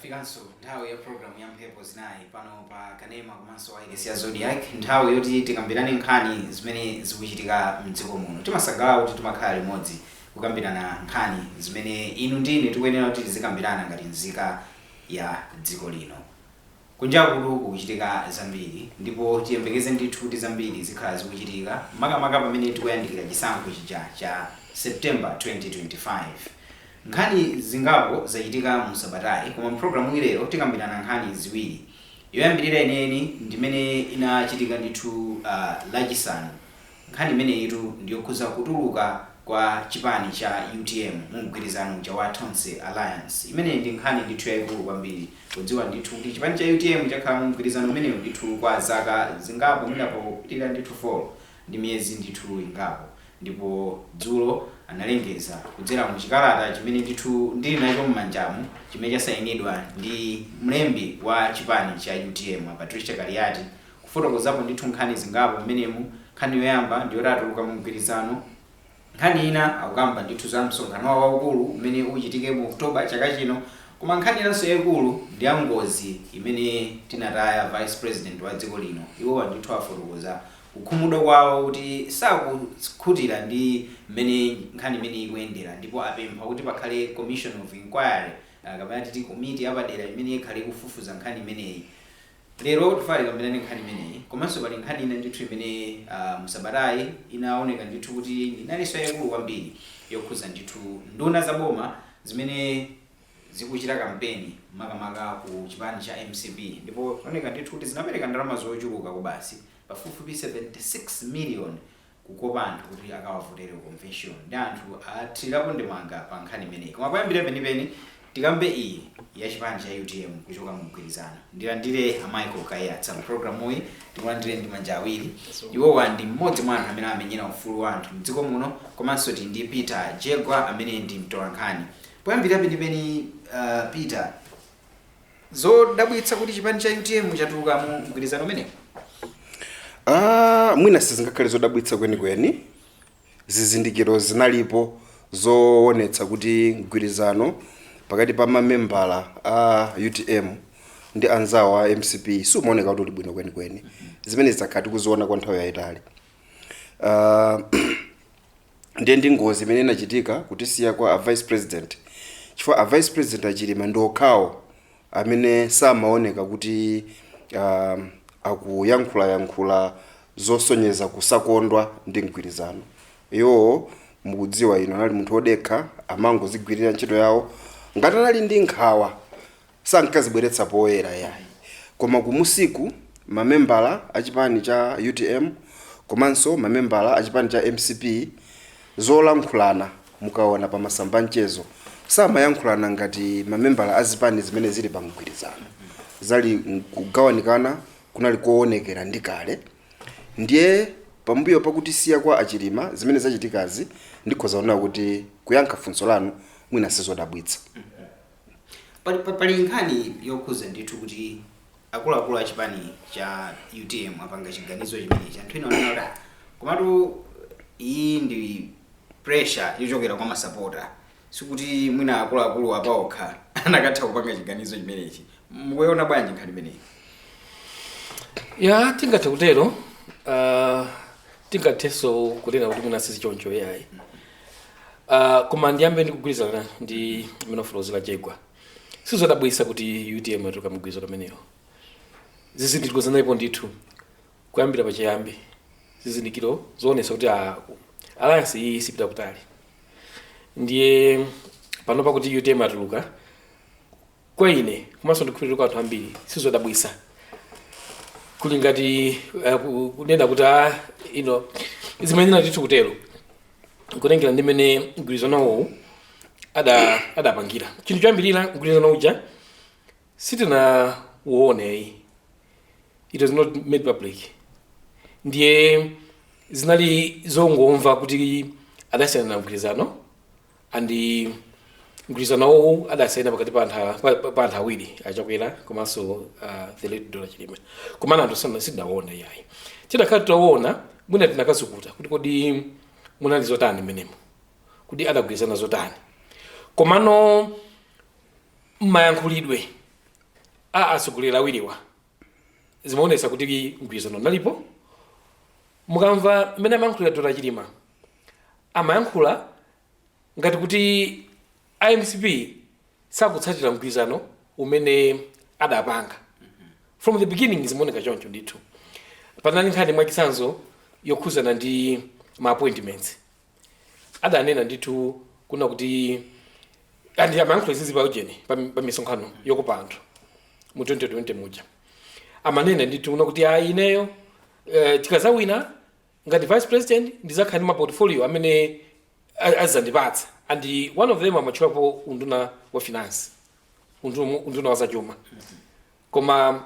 Yafikanso nthawi ya programu ya Mphepo Zinayi pano pa kanema komanso wailesi ya Zodiak, nthawi yoti tikambirane nkhani zimene zikuchitika mdziko muno. Timasangalala kuti timakhala limodzi kukambirana nkhani zimene inu ndine tikuyenera kuti tizikambirana ngati nzika ya dziko lino. Kunjakutu kukuchitika zambiri, ndipo tiyembekeze ndithu kuti zambiri zikhala zikuchitika, makamaka pamene tikuyandikira chisankho chija cha September 2025. Nkhani zingapo zachitika mu sabatayi, koma mpulogalamu ilero tikambirana nkhani ziwiri. Yoyambirira yeniyeni ndimene inachitika ndithu Lachisanu. Nkhani imeneyitu ndiyokhuza kutuluka kwa chipani cha UTM mu mgwirizano uja wa Tonse Alliance. Imeneyi ndi nkhani ndithu yayikulu kwambiri, kudziwa ndithu kuti chipani cha UTM chakhala mu mgwirizano umenewu ndithu kwa zaka zingapo, mwina popitirira ndithu 4 ndi miyezi ndithu ingapo. Ndipo dzulo analengeza kudzera mu chikalata chimene ndithu ndili nacho m'manjamu, chimene chasayinidwa ndi mlembi wa chipani cha UTM, Patricia Kaliati, kufotokozapo ndithu nkhani zingapo mmenemu. Nkhani yoyamba ndiyoti atuluka mu mgwirizano. Nkhani ina akukamba ndithu za msonkhano wawo waukulu umene uchitike mu Oktoba chaka chino. Koma nkhani inanso yayikulu ndi ya ngozi imene tinataya vice president wa dziko lino. Iwowa ndithu afotokoza kukhumudwa kwawo kuti sakukhutira ndi mmene nkhani imene ikuyendera, ndipo apempha kuti pakhale commission of inquiry, kapena titi komiti yapadera imene ikhale ikufufuza nkhani imeneyi. Lero tifuna tikambirane nkhani imeneyi, komanso pali nkhani ina ndithu imene musabatayi inaoneka ndithu kuti inalinso yayikulu kwambiri, yokhuza ndithu nduna za boma zimene zikuchita kampeni, makamaka ku chipani cha MCP, ndipo oneka ndithu kuti zinapereka ndalama zochuluka kubasi, pafupifupi 76 million, kukopa anthu kuti akawavotere ku convention, ndi anthu athirirapo ndemanga pa nkhani imeneyi. Koma kuyambira penipeni tikambe iyi ya chipani cha UTM kuchoka mu mgwirizano. Ndilandire a Michael Kaiyatsa mpulogalamuyi, tikulandire ndi manja awiri. Iwowa ndi mmodzi mwa anthu amene amenyera ufulu wa anthu mdziko muno. Komanso tili ndi Peter Jegwa amene ndi mtolankhani. Poyambira penipeni, Peter, zodabwitsa kuti chipani cha UTM chatuluka mu mgwirizano umenewu? Ah, mwina sizingakhale zodabwitsa kwenikweni. Zizindikiro zinalipo zoonetsa kuti mgwirizano pakati pa mamembala a UTM ndi anzawo a MCP sumaoneka kuti uli bwino kwenikweni. Zimene zidzakhala tikuziona kwa nthawi yayitali. Ndiye ndi ngozi imene inachitika kutisiya kwa a vice president, chifukwa a vice president Achilima ndi okhawo amene samaoneka kuti akuyankhulayankhula zosonyeza kusakondwa ndi mgwirizano. Iwowo, mukudziwa ino, anali munthu wodekha, amangozigwirira ntchito yawo. Ngati anali ndi nkhawa, sankazibweretsa poyera yayi. Koma kumusiku mamembala a chipani cha UTM komanso mamembala a chipani cha MCP zolankhulana, mukaona pa masamba mchezo, samayankhulana ngati mamembala a zipani zimene zili pa mgwirizano. Zali kugawanikana kunali koonekera ndi kale. Ndiye pambuyo pakutisiya kwa Achilima, zimene zachitikazi, ndikhoza kunena kuti, kuyankha funso lanu, mwina sizodabwitsa. Pali nkhani yokhuza ndithu kuti akuluakulu a chipani cha UTM apanga chiganizo chimenechi. Anthu ena anena kuti, "Ah, komatu iyi ndi pressure yochokera kwa masapota, sikuti mwina akuluakulu apaokha anakatha kupanga chiganizo chimenechi." Mukuiona bwanji nkhani imeneyi? Ya, tingathe kutero, tingathenso kunena kuti mwina sizichoncho yayi. Koma ndiyambe ndikugwirizana ndi mmene wafotokozera Jegwa. Sizodabwitsa kuti UTM yatuluka mgwirizano umenewo. Zizindikiro zinalipo ndithu kuyambira pachiyambi, zizindikiro zoonetsa kuti alliance iyi sipita kutali. Ndiye pano pakuti UTM atuluka, kwa ine komanso ndikukhulupirira kwa anthu ambiri, sizodabwitsa. Kuli ngati kunena kuti ino zimenena ndithu kutero, kutengera ndi mmene mgwirizanowu adapangira. Chinthu choyambirira, mgwirizano uja sitinauone, it was not made public. Ndiye zinali zongomva kuti adasayina mgwirizano, and mgwirizanowu adasayina pakati pa anthu pa anthu awiri, Achakwera komanso the late Dr Chilima. Komano anthu sitinaone yayi. Tidakhala titaona, mwina tinakazukuta kuti kodi munali zotani mmenemo, kuti adagwirizana zotani. Komano mmayankhulidwe A atsogoleri awiriwa zimaonesa kuti mgwirizano unalipo. Mukamva mmene amayankhulira Dr Chilima, amayankhula ngati kuti iMCP sakutsatira mgwirizano umene adapanga from the beginning. Zimaoneka choncho ndithu. Panali nkhani, mwachitsanzo, yokhuzana ndi ma appointments. Adanena ndithu kuna kuti andi amayankhula izizi pa ujeni, pa misonkhano yokopa anthu mu 2020 muja. Amanena ndithu kuna kuti ayi, ineyo tikazawina ngati vice president ndizakhala ndi ma portfolio amene azandipatsa, and one of them amatchulapo unduna wa finance, unduna wa zachuma. Koma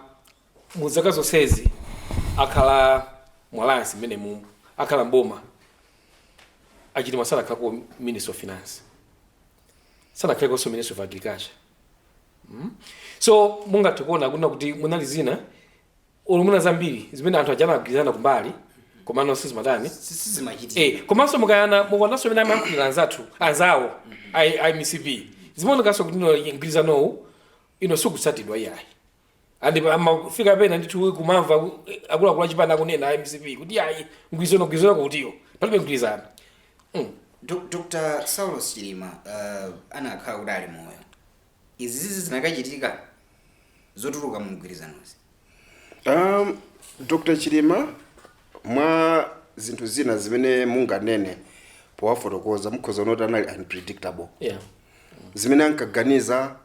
mu zaka zonsezi akhala mu alliance mmene mu akhala mboma, aChilima sanakhalako minister of finance, sanakhalekonso minister of agriculture. So mungathe kuona kuna kuti munali zina olo muna zambiri zimene anthu aja anagwirizana kumbali, komano sizimatani. Sizimachitika. Komanso mukayana mukuonanso amene amayankhulira anzathu anzawo a MCP, zimaonekanso kuti ino mgwirizanowu ino sikutsatidwa iyayi. Andi amafika pena ndithu kumamva akuluakulu achipani akunena a MCP kuti ayi, mgwirizano, mgwirizano kutiyo palibe mgwirizano. Dr Saulos Chilima anakhala kuti ali moyo, izi zizi zinakachitika zotuluka mu mgwirizanozi? Dr Chilima, mwa zinthu zina zimene munganene powafotokoza, mukhoza kunoti anali unpredictable. Zimene ankaganiza,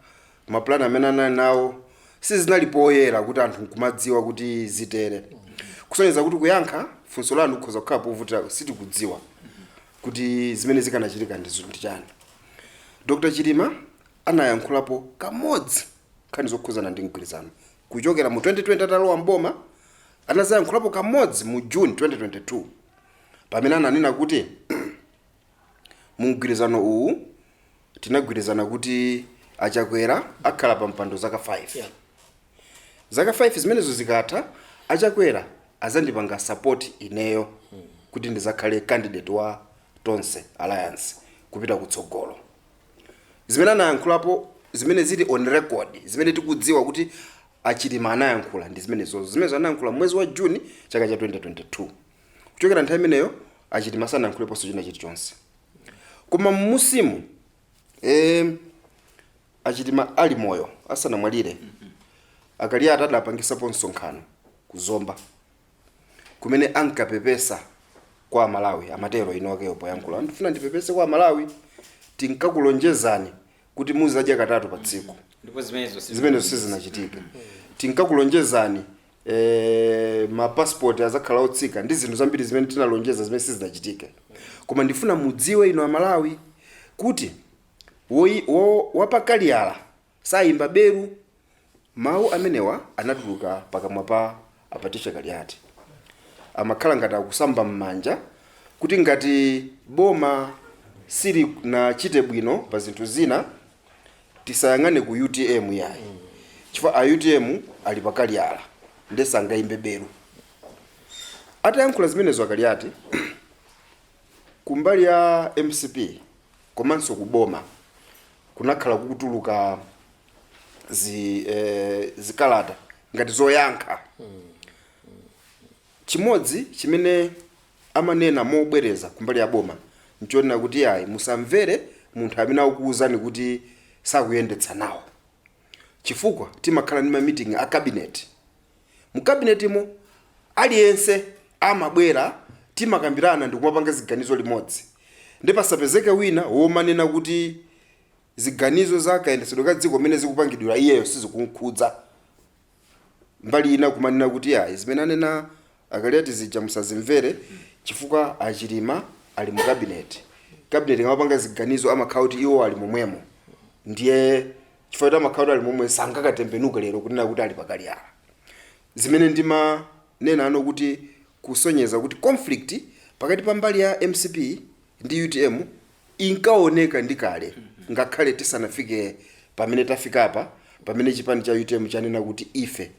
mapulani amene anali nawo, sizinali poyera kuti anthu nkumadziwa kuti zitere. Kusonyeza kuti kuyankha funso lanu kukhoza kukhala povutira. Sitikudziwa kuti zimene zikanachitika ndi chani. Dr Chilima anayankhulapo kamodzi nkhani zokhuzana ndi mgwirizano kuchokera mu 2020 atalowa mboma. Anazayankhulapo kamodzi mu June 2022 pamene ananena kuti mu mgwirizano uwu tinagwirizana kuti aChakwera akhala pa mpando zaka 5. Zaka 5 zimenezo zikatha, aChakwera azandipanga support ineyo kuti ndizakhale candidate wa Tonse Alliance kupita kutsogolo. Zimene anayankhulapo, zimene zili on record, zimene tikudziwa kuti aChilima anayankhula, ndi zimenezozo zimenezo anayankhula mwezi wa Juni chaka cha 2022. Kuchokera nthawi imeneyo aChilima sanayankhuleponso china chilichonse. Koma mmusimu aChilima ali moyo, asanamwalire, aKaliati adapangisapo msonkhano kuzomba kumene ankapepesa kwa Amalawi. Amatero ino akeyo poyankhula, "Ndifuna ndipepese kwa Amalawi, tinkakulonjezani kuti muzadya katatu pa tsiku." Ndipo zimenezo Zimenezo sizinachitike. "Tinkakulonjezani mapasipoti azakhala otsika, ndi zinthu zambiri zimene tinalonjeza zimene sizinachitike. Koma ndifuna mudziwe ino Amalawi kuti wapakaliyala sayimba beru." Mawu amenewa anatuluka pakamwa pa aPatricia Kaliati. Amakhala ngati akusamba m'manja kuti ngati boma silinachite bwino pa zinthu zina, tisayang'ane ku UTM yayi, chifukwa a UTM ali pakaliyala nde sangayimbe beru. Atayankhula zimenezo aKaliati, kumbali ya MCP komanso kuboma kunakhala kukutuluka zikalata ngati zoyankha. Chimodzi chimene amanena mobwereza kumbali ya boma nchonena kuti ayi, musamvere munthu amene akukuwuzani kuti sakuyendetsa nawo, chifukwa timakhala ndi ma meeting a cabinet. Mu cabinetimo aliyense amabwera, timakambirana ndi kumapanga ziganizo limodzi, ndi pasapezeke wina womanena kuti ziganizo za kayendetsedwe ka dziko mmene zikupangidwira iyeyo sizikunkhudza. Mbali ina kumanena kuti ayi, zimene anena aKaliati zija musazimvere, chifukwa aChilima ali mu cabinet. Cabinet ikamapanga ziganizo amakhala kuti iwo ali momwemo, ndiye chifukwa kuti amakhala kuti ali momwe, sangakatembenuke lero kunena kuti ali pakaliyala. Zimene ndimanena ano kuti kusonyeza kuti conflict pakati pa mbali ya MCP ndi UTM inkaoneka ndi kale, ngakhale tisanafike pamene tafikapa, pamene chipani cha UTM chanena kuti ife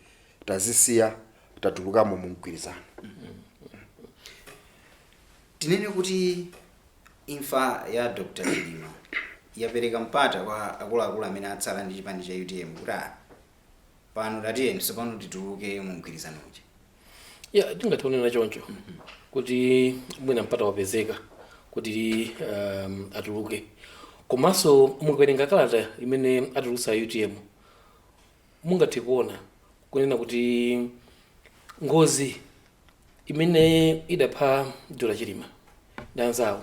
tazisiya, tatulukamo mu mgwirizano. Tinene kuti imfa ya Dr Chilima yapereka mpata kwa akuluakulu amene atsala ndi chipani cha UTM kuti Pano tatiyeni tsopano tituluke mu mgwirizano uja. Ya, tingathe kunena choncho kuti mwina mpata wapezeka kuti atuluke. Komanso mukawerenga kalata imene atulutsa UTM, mungathe kuona kunena kuti ngozi imene idapha Dr Chilima ndi anzawo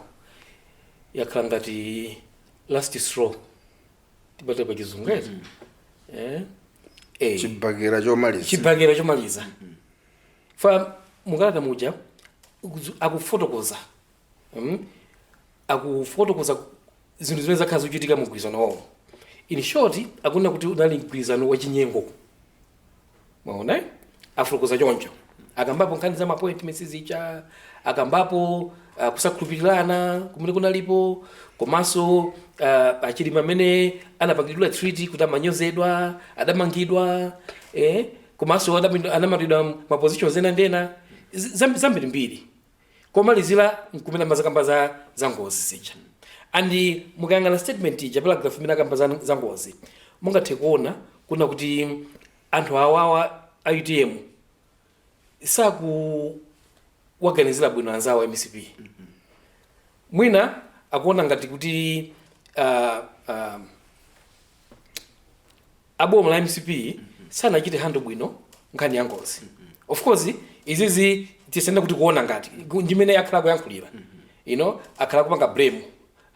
yakhala ngati last straw, tibate pa Chizungu eti, eh? Eh. Chibakera chomaliza. Chibakera chomaliza. Fa mukalata muja akufotokoza, Akufotokoza zinthu zimene zakhala zikuchitika mu mgwirizano wawo. In short, akunena kuti unali mgwirizano wachinyengo. Mwaona, eh? Afotokoza choncho. Akambapo nkhani za appointments zija, akambapo kusakhulupirirana kumene kunalipo, komanso achilima amene anapangidwa treat kuti amanyozedwa, adamangidwa, komanso anamatidwa ma positions ena ndi ena, zambirimbiri. Komalizira nkumene amazakamba za ngozi zija. And mukayang'ana statement ija, paragraph imene akamba za ngozi, mungathe kuona kuna kuti anthu awawa a UTM sakuwaganizira bwino anzawo a MCP. Mwina akuona ngati kuti aboma la MCP sanachite handle bwino nkhani ya ngozi. Of course, izizi tisenda kuti kuona ngati ndimene akhala kuyankhulira, akhala kupanga blame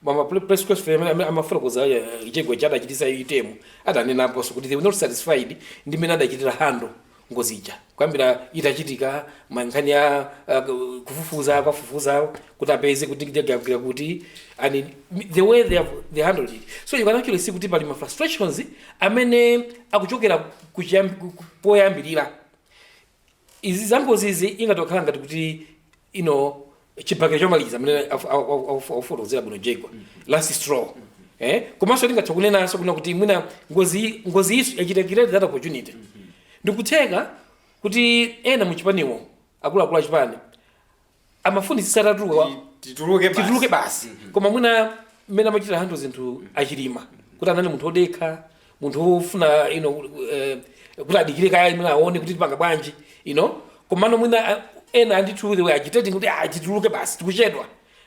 mama press conference amafotokoza chegwe chadachitisa UTM. Adanenaponso kuti they were not satisfied ndi mmene adachitira handle ngozi ija kuyambira itachitika, nkhani ya kufufuza kwafufuza kuti apeze kuti ndagawira kuti, and the way they handled it. So you can actually see kuti pali ma frustrations amene akuchokera poyambirira. Izi zangozi izi ingatokhala ngati kuti chibakera chomaliza amene afotokozera bwino Jegwa, last straw, eh. Komanso tingathe kunenanso kuna kuti mwina ngozi isu yachita create that opportunity. Ndikutheka kuti ena muchipaniwo, akuluakulu achipani, amafunisisa atatuka. Tituluke basi. Tituluke basi. Koma mwina mmene amachitira handle zinthu achilima, kuti anali munthu wodekha, munthu wofuna kuti adikire kaya imene aone kuti tipanga bwanji. Komano mwina ena andithu they were agitating kuti ah, tituluke basi, tikuchedwa.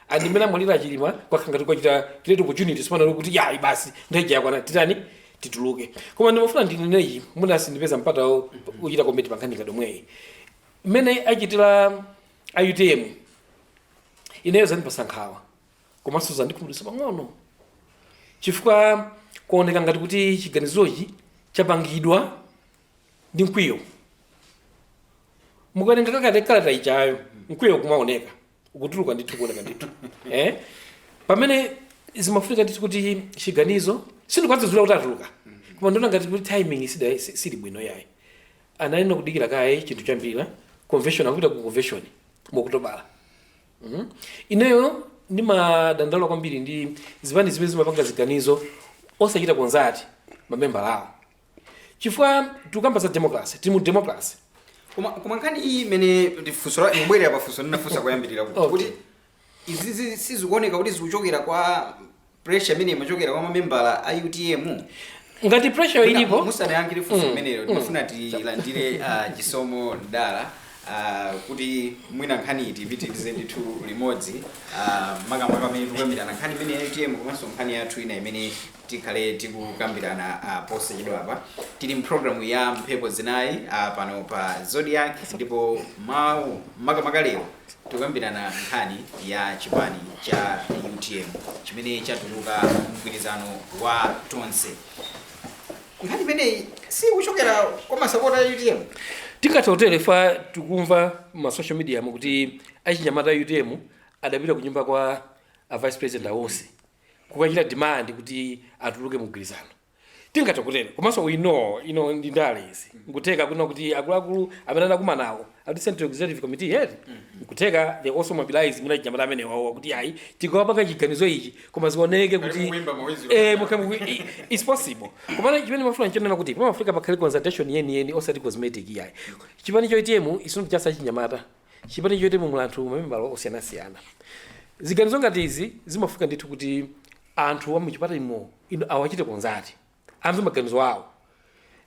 And mmene amwalira achilima, kwakhala ngati kwachita create opportunity sipano kuti yayi, basi, nthawi yakwana, titani, tituluke. Koma ndimafuna ndineneyi, mwina sindipeza mpata uchita comment pa nkhani kadomweyi. Mmene achitira a UTM, ineyo zandipasa nkhawa komanso zandikhumudwitsa pang'ono, chifukwa kuoneka ngati kuti chiganizochi chapangidwa ndi mkwiyo. Mukawerenga kakate kalata ichayo, mkwiyo kumaoneka ukutuluka ndithu, kuoneka ndithu, eh? Pamene zimafunika ndithu kuti chiganizo, sindikwadzudzula kuti atuluka, koma ndiona ngati kuti timing sili bwino yayi. Anayenera kudikira kaye chinthu chambira convention, akupita ku convention mukutobala. Ineyo ndimadandaula kwambiri ndi zipani zimene zimapanga ziganizo osachita consult mamembala awo, chifukwa tikukamba za democracy, tili mu democracy. Koma nkhani iyi imene ndifunso kubwerera pafunso ndinafunsa kuyambirira kuti kuti izizi sizikuoneka kuti zikuchokera kwa pressure imene imachokera kwa mamembala a UTM? Ngati pressure ilipo. Musanayankhire funso limenelo, ndimafuna tilandire Chisomo Dala kuti mwina nkhani iyi tipitirize ndithu limodzi, makamaka amene tikukambirana nkhani imene ya UTM komanso nkhani yathu ina imene tikhale tikukambirana posachedwa apa. Tili mpulogalamu ya Mphepo Zinayi pano pa Zodiak, ndipo mawu makamaka lero tikukambirana nkhani ya chipani cha UTM chimene chatuluka mgwirizano wa Tonse. Nkhani imeneyi sikuchokera kwa masapota a UTM? Tingathe fa tikumva ma social media mukuti achinyamata a UTM adapita kunyumba kwa a vice president awonse kukachita demand kuti atuluke mgwirizano. Tingathe kutero, komanso we know ndi ndale izi. Nkutheka kuna kuti akuluakulu amene anakumana nawo ati Central Executive Committee yeti, nkutheka they also mobilize mwina achinyamata amene wawo kuti ayi, tikawapanga chiganizo ichi, koma zioneke kuti mukuimba mawiziro. Eh, it's possible. Komano chimene mafuna nchonena kuti pamafika pakhale consultation yeniyeni, osati cosmetic yayi. Chipani cha UTM is not just achinyamata. Chipani cha UTM muli anthu, mamembala osiyanasiyana. Ziganizo ngati izi zimafika ndithu kuti anthu a muchipanimo ino awachite consult, amve maganizo awo.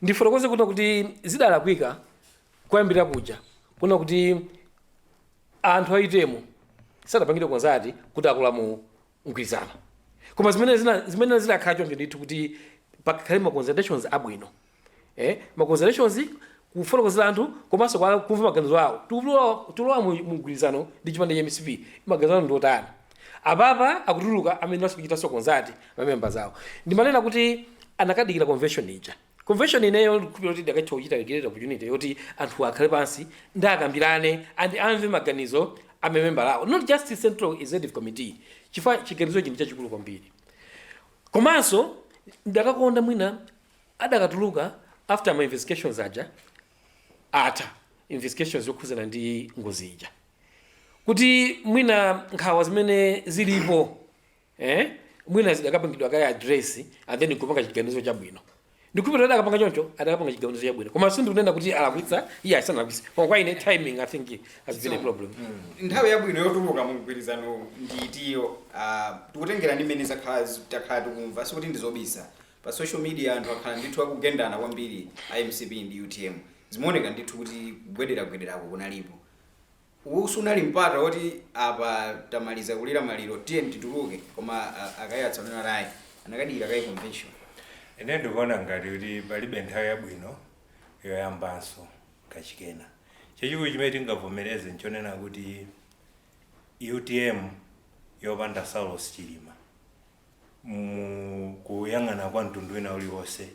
Ndifotokoze kuti zidalakwika kuyambira kuja kuna kuti anthu a UTM sadapangidwe consult kuti akula mu mgwirizano, koma zimene zinakhala choncho ndithu kuti pakhale ma consultations abwino, ma consultations kufotokozera anthu komanso kumva maganizo awo. Tulowa mu mgwirizano ndi chipani cha MCP, maganizo awo ndi otani? Apapa akutuluka amene asikuchitanso consult ma members awo. Ndimanena kuti anakadikira convention ija. Convention ineyo ndikukhulupirira kuti ndakatha kuchita great opportunity yoti anthu akhale pansi ndi akambirane and amve maganizo a member awo, not just the central executive committee, chifukwa chiganizo ichi ndi chachikulu kwambiri. Komanso ndakakonda mwina adakatuluka after ma investigations aja atha, investigations yokhuzana ndi ngozi ija, kuti mwina nkhawa zimene zilipo, mwina zidakapangidwa kale address and then kupanga chiganizo chabwino. Ndikukhulupirira adakapanga choncho, adakapanga chiganizo chabwino. Koma sindikunena kuti alakwitsa, iye asanalakwitsa, koma kwa ine timing, I think, has been a problem. Nthawi yabwino yotuluka mu mgwirizano nditiyo? Tikutengera ndi mmene zakhala, takhala tikumva, sikuti ndizobisa, pa social media anthu akhala ndithu akugendana kwambiri a MCP ndi UTM. Zimaoneka ndithu kuti kugwederagwederako kunalipo. Usunali mpata woti apa tamaliza kulira maliro, tiye tituluke, koma akayatsa unena naye anakadikira kayi convention. Ine ndikuona ngati kuti palibe nthawi yabwino yoyambanso kachikena. Chachikulu chimene tingavomereze nchonena kuti UTM yopanda Saulos Chilima, mu kuyang'ana kwa mtundu wina uliwonse,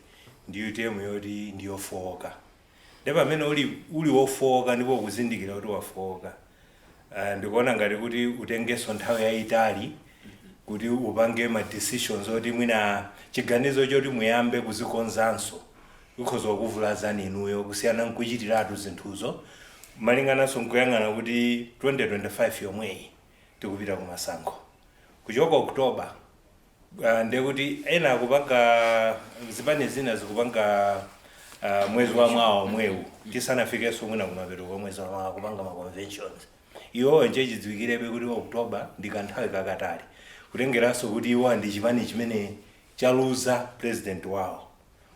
ndi UTM yoti ndi yofowoka. Ndi pamene uli wofowoka ndipo ukuzindikira kuti wafowoka, ndikuona ngati kuti utengenso nthawi yayitali kuti upange ma decisions oti mwina chiganizo choti muyambe kuzikonzanso ikhoza kukuvulazani inuyo, kusiyana nkuchitiratu zinthuzo, malingananso nkuyang'ana kuti 2025 yomweyi tikupita kumasankho kuchoka October. Ndekuti ena akupanga, zipani zina zikupanga mwezi wa mwawa omwewu, tisanafikenso mwina kumapeto kwa mwezi wa mwawa, kupanga ma conventions. Iwowo nje chidziwikirebe kuti October ndi kanthawi kakatali, kutengeranso kuti iwo ndi chipani chimene chaluza president wawo,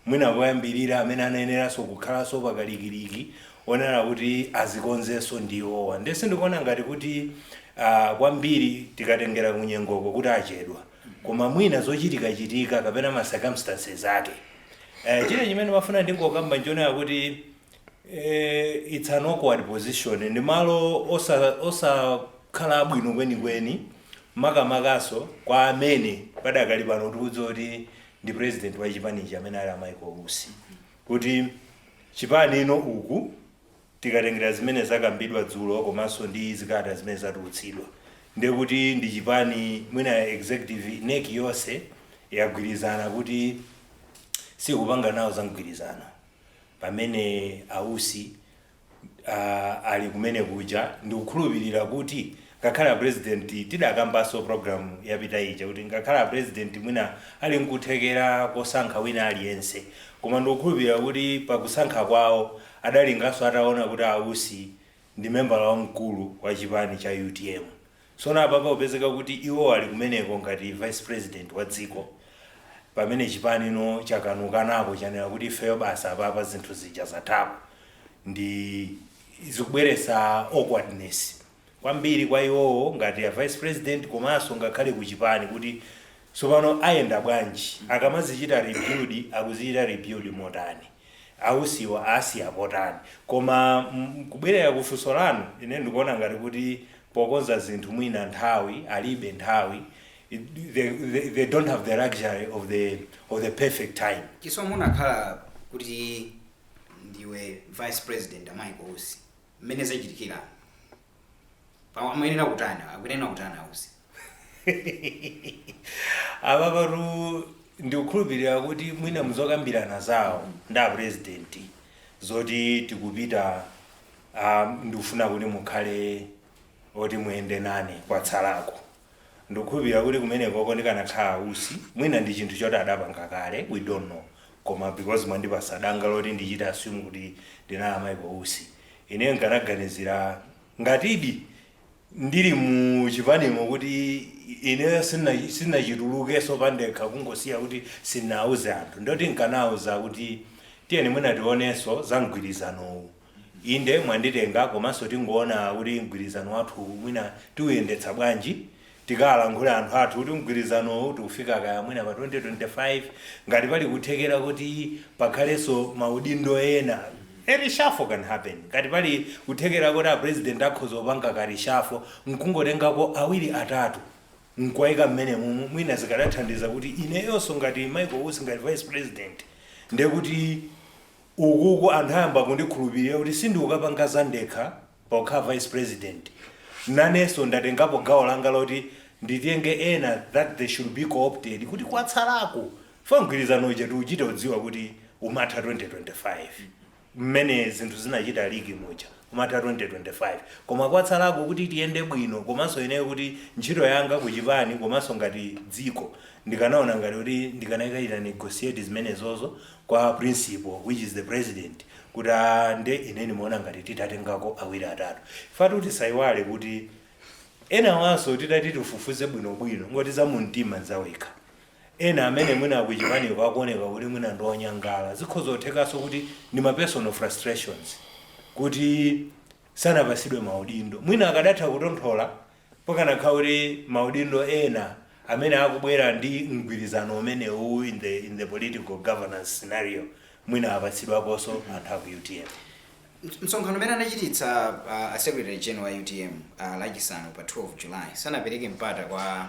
mwina poyambirira amene anayeneranso kukhalanso pakalikiliki onena kuti azikonzenso ndi iwowa. Ndese ndikuona ngati kuti kwambiri tikatengera kunyengoko kuti achedwa, koma mwina zochitikachitika kapena ma circumstances ake. Chine chimene mafuna ndingokamba nchonena kuti it's an awkward position, ndi malo osakhala abwino kwenikweni, makamakaso kwa amene padakali pano tikudziwa kuti ndi president wa chipanichi amene ali a Michael Usi, kuti chipani ino uku tikatengera zimene zakambidwa dzulo komanso ndi zikalata zimene zatulutsidwa, ndiye kuti ndi chipani mwina executive NEC yonse yagwirizana kuti sikupanga nawo za mgwirizano, pamene ausi ali kumene kuja. Ndikukhulupirira kuti ngakhale a president, tidakambanso program yapita ija kuti ngakhale a president mwina ali nkuthekera kosankha wina aliyense, koma ndikukhulupirira kuti pakusankha kwawo adalinganso ataona kuti ausi ndi membala wamkulu wa chipani cha UTM. Sono apapa upezeka kuti iwo ali kumeneko ngati vice president wa dziko, pamene chipani no chakanukanako, chanena kuti ifeyo basa apapa zinthu zija zathapo. Ndi zikubweretsa awkwardness kwambiri kwa iwowo ngati a vice president, komanso ngakhale ku chipani, kuti tsopano ayenda bwanji, akamazichita rebuild akuzichita rebuild motani, ausiwa asiya potani. Koma kubwerera kufunso lanu, ine ndikuona ngati kuti pokonza zinthu mwina nthawi alibe nthawi. They don't have the luxury of the perfect time. Chisomo, unakhala kuti ndiwe vice president a Michael Usi, mmene zachitikira amayenera kutani, akuyenera kutani ausi? Apapatu ndikukhulupirira kuti mwina muzokambirana zawo ndi a president zoti tikupita, ndikufuna kuti mukhale oti muyende nane kwatsalako, ndikukhulupirira kuti kumenekoko ndikanakhala ausi, mwina ndi chinthu choti adapanga kale, we don't know, koma because mwandipasa danga loti ndichite assume kuti ndinali Michael Usi, ine nkanaganizira ngatidi ndili mu chipanimo kuti ineyo sinachitulukenso pandekha, kungosiya kuti sinauze anthu, ndoti nkanauza kuti Tiyeni mwina tionenso za mgwirizanowu. Inde mwanditenga, komanso tingoona kuti mgwirizano wathu mwina tiuyendetsa bwanji. Tikalankhula anthu athu kuti mgwirizanowu tikufika kaya mwina pa 2025, ngati pali kuthekera kuti pakhalenso maudindo ena, a reshuffle can happen. Ngati pali kuthekera kuti a president akhoza kupanga ka reshuffle nkungotengako awiri atatu nkuwayika mmene mumu, mwina zikadathandiza kuti ineyonso ngati Michael Usi, ngati vice president, ndekuti ukuku anthu ayamba kundikhulupirira kuti sindikukapanga zandekha pokhala vice president, nanenso ndatengapo gawo langa loti nditenge ena, that they should be co-opted kuti kwatsalako fa mgwirizano uja tiuchite udziwa kuti umatha 2025. Mmene zinthu zinachita liki muja umatha 2025, koma kwatsalako kuti tiyende bwino, komanso ineyo kuti ntchito yanga kuchipani komanso ngati dziko, ndikanaona ngati kuti ndikanayikachita negotiate zimenezozo kwa principal, which is the president, kuti nde ine nimaona ngati titatengako awiri atatu. Fati kuti sayiwale kuti ena wanso titati tifufuze bwinobwino, ngoti za mumtima zawekha, ena amene mwina akuchipaniko akuoneka kuti mwina ndionyangala, zikhoza kuthekanso kuti ndi ma personal frustrations kuti sanapasidwe maudindo. Mwina akadatha kutonthola pakanakhala kuti maudindo ena amene akubwera ndi mgwirizano umenewu in the political governance scenario mwina apatsidwaponso anthu aku UTM. Msonkhano umene anachititsa a secretary general wa UTM Lachisanu pa 12 July sanapereke mpata kwa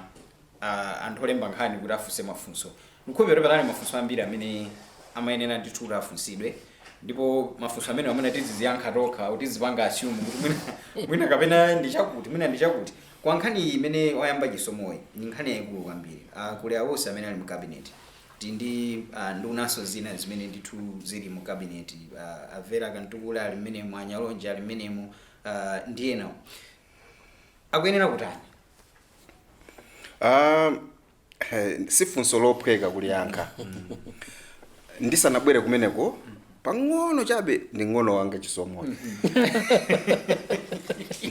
anthu olemba nkhani kuti afunse mafunso. Nkhupero panali mafunso ambiri amene amayenera ndithu kuti afunsidwe, ndipo mafunso amene amene tiziziyankha tokha kuti tizipanga assume kuti mwina kapena ndi chakuti, mwina ndi chakuti. Kwa nkhani imene wayamba Chisomoyi, ndi nkhani yayikulu kwambiri. Kuli awonse amene ali mu cabinet, ti ndi ndunanso zina zimene ndithu zili mu cabinet, a Vera Kamtukule ali mmenemo, anyalonje ali mmenemo, ndi ena, akuyenera kutani? Si funso lophweka kuliyankha. Ndisanabwere kumeneko, pang'ono chabe ndi ng'ono wanga Chisomoyo,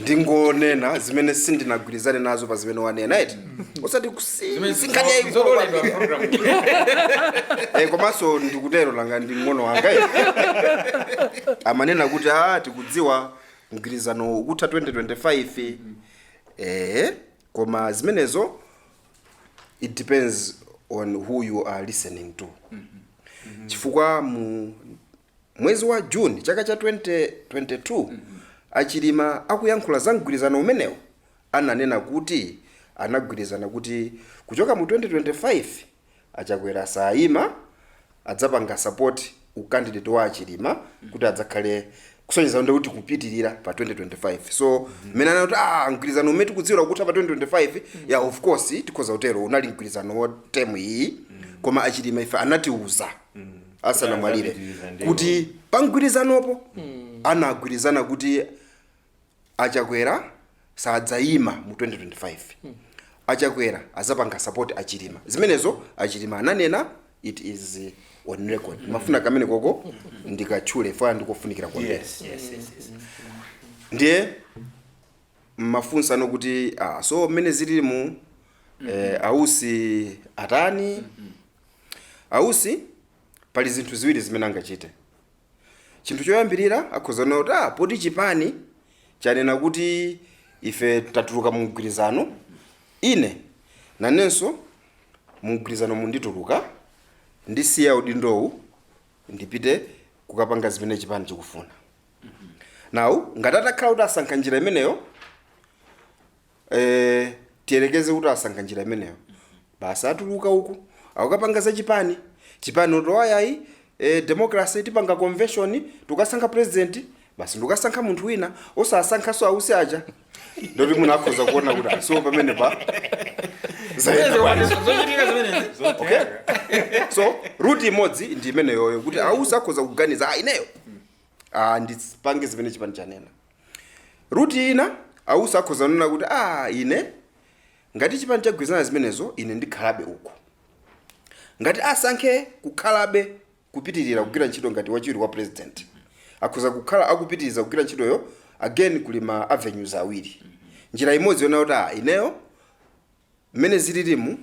ndingonena zimene sindinagwirizane nazo pa zimene wanena eti, osati sinkhani yayikulu zololedwa kwambiri. Program. Komanso ndikutero nanga ndi ng'ono wanga eti. Amanena kuti tikudziwa mgwirizano ukutha 2025, koma zimenezo it depends on who you are listening to, chifukwa mu mwezi wa June chaka cha 2022 Achilima akuyankhula za mgwirizano umenewo ananena kuti anagwirizana kuti kuchoka mu 2025 Achakwera sayima, adzapanga support ukandidate wa Achilima kuti adzakhale, kusonyeza ndi kuti kupitirira pa 2025. So mmene anati mgwirizano umene tikudziwira kutha pa 2025, yeah, of course tikhoza kutero unali mgwirizano wa term iyi, koma Achilima ife anatiuza asanamwalire Adzapitiriza ndiwo. kuti pa mgwirizanopo anagwirizana kuti Achakwera sadzayima mu 2025, Achakwera azapanga support Achilima. Zimenezo Achilima ananena, it is on record. Mafuna kamene koko ndikatchule fana ndikofunikira kwambiri. Yes. Ndiye mmafunsano kuti so mmene zililimu, Ausi atani? Ausi pali zinthu ziwiri zimene angachite. Chinthu choyambirira, akhoza kuona kuti poti chipani chanena kuti ife tatuluka mu mgwirizano, ine nanenso mu mgwirizano mundituluka, ndisiya udindowu ndipite kukapanga zimene chipani chikufuna. Now ngati atakhala kuti asankha njira imeneyo, tiyerekeze kuti asankha njira imeneyo, basi atuluka uku akukapanga za chipani, chipani utowayayi, democracy, tipanga convention, tukasankha president, basi ndikukasankha munthu wina osasankhaso Ausi aja, ndoti mwina akhoza kuona kuti so pamene pa zayenda bwanji? Zochitika zimenezi. Okay, so route imodzi ndi imeneyoyo, kuti Ausi akhoza kuganiza, ineyo ndipange zimene chipani chanena. Route ina, Ausi akhoza kunena kuti ine ngati chipani chagwirizana zimenezo, ine ndikhalabe uku. Ngati asankhe kukhalabe kupitirira kugwira ntchito ngati wachiwiri wa president, akhoza kukhala akupitiriza kugwira ntchitoyo. Again kuli ma avenues awiri. Njira imodzi yona kuti ineyo mmene zililimu,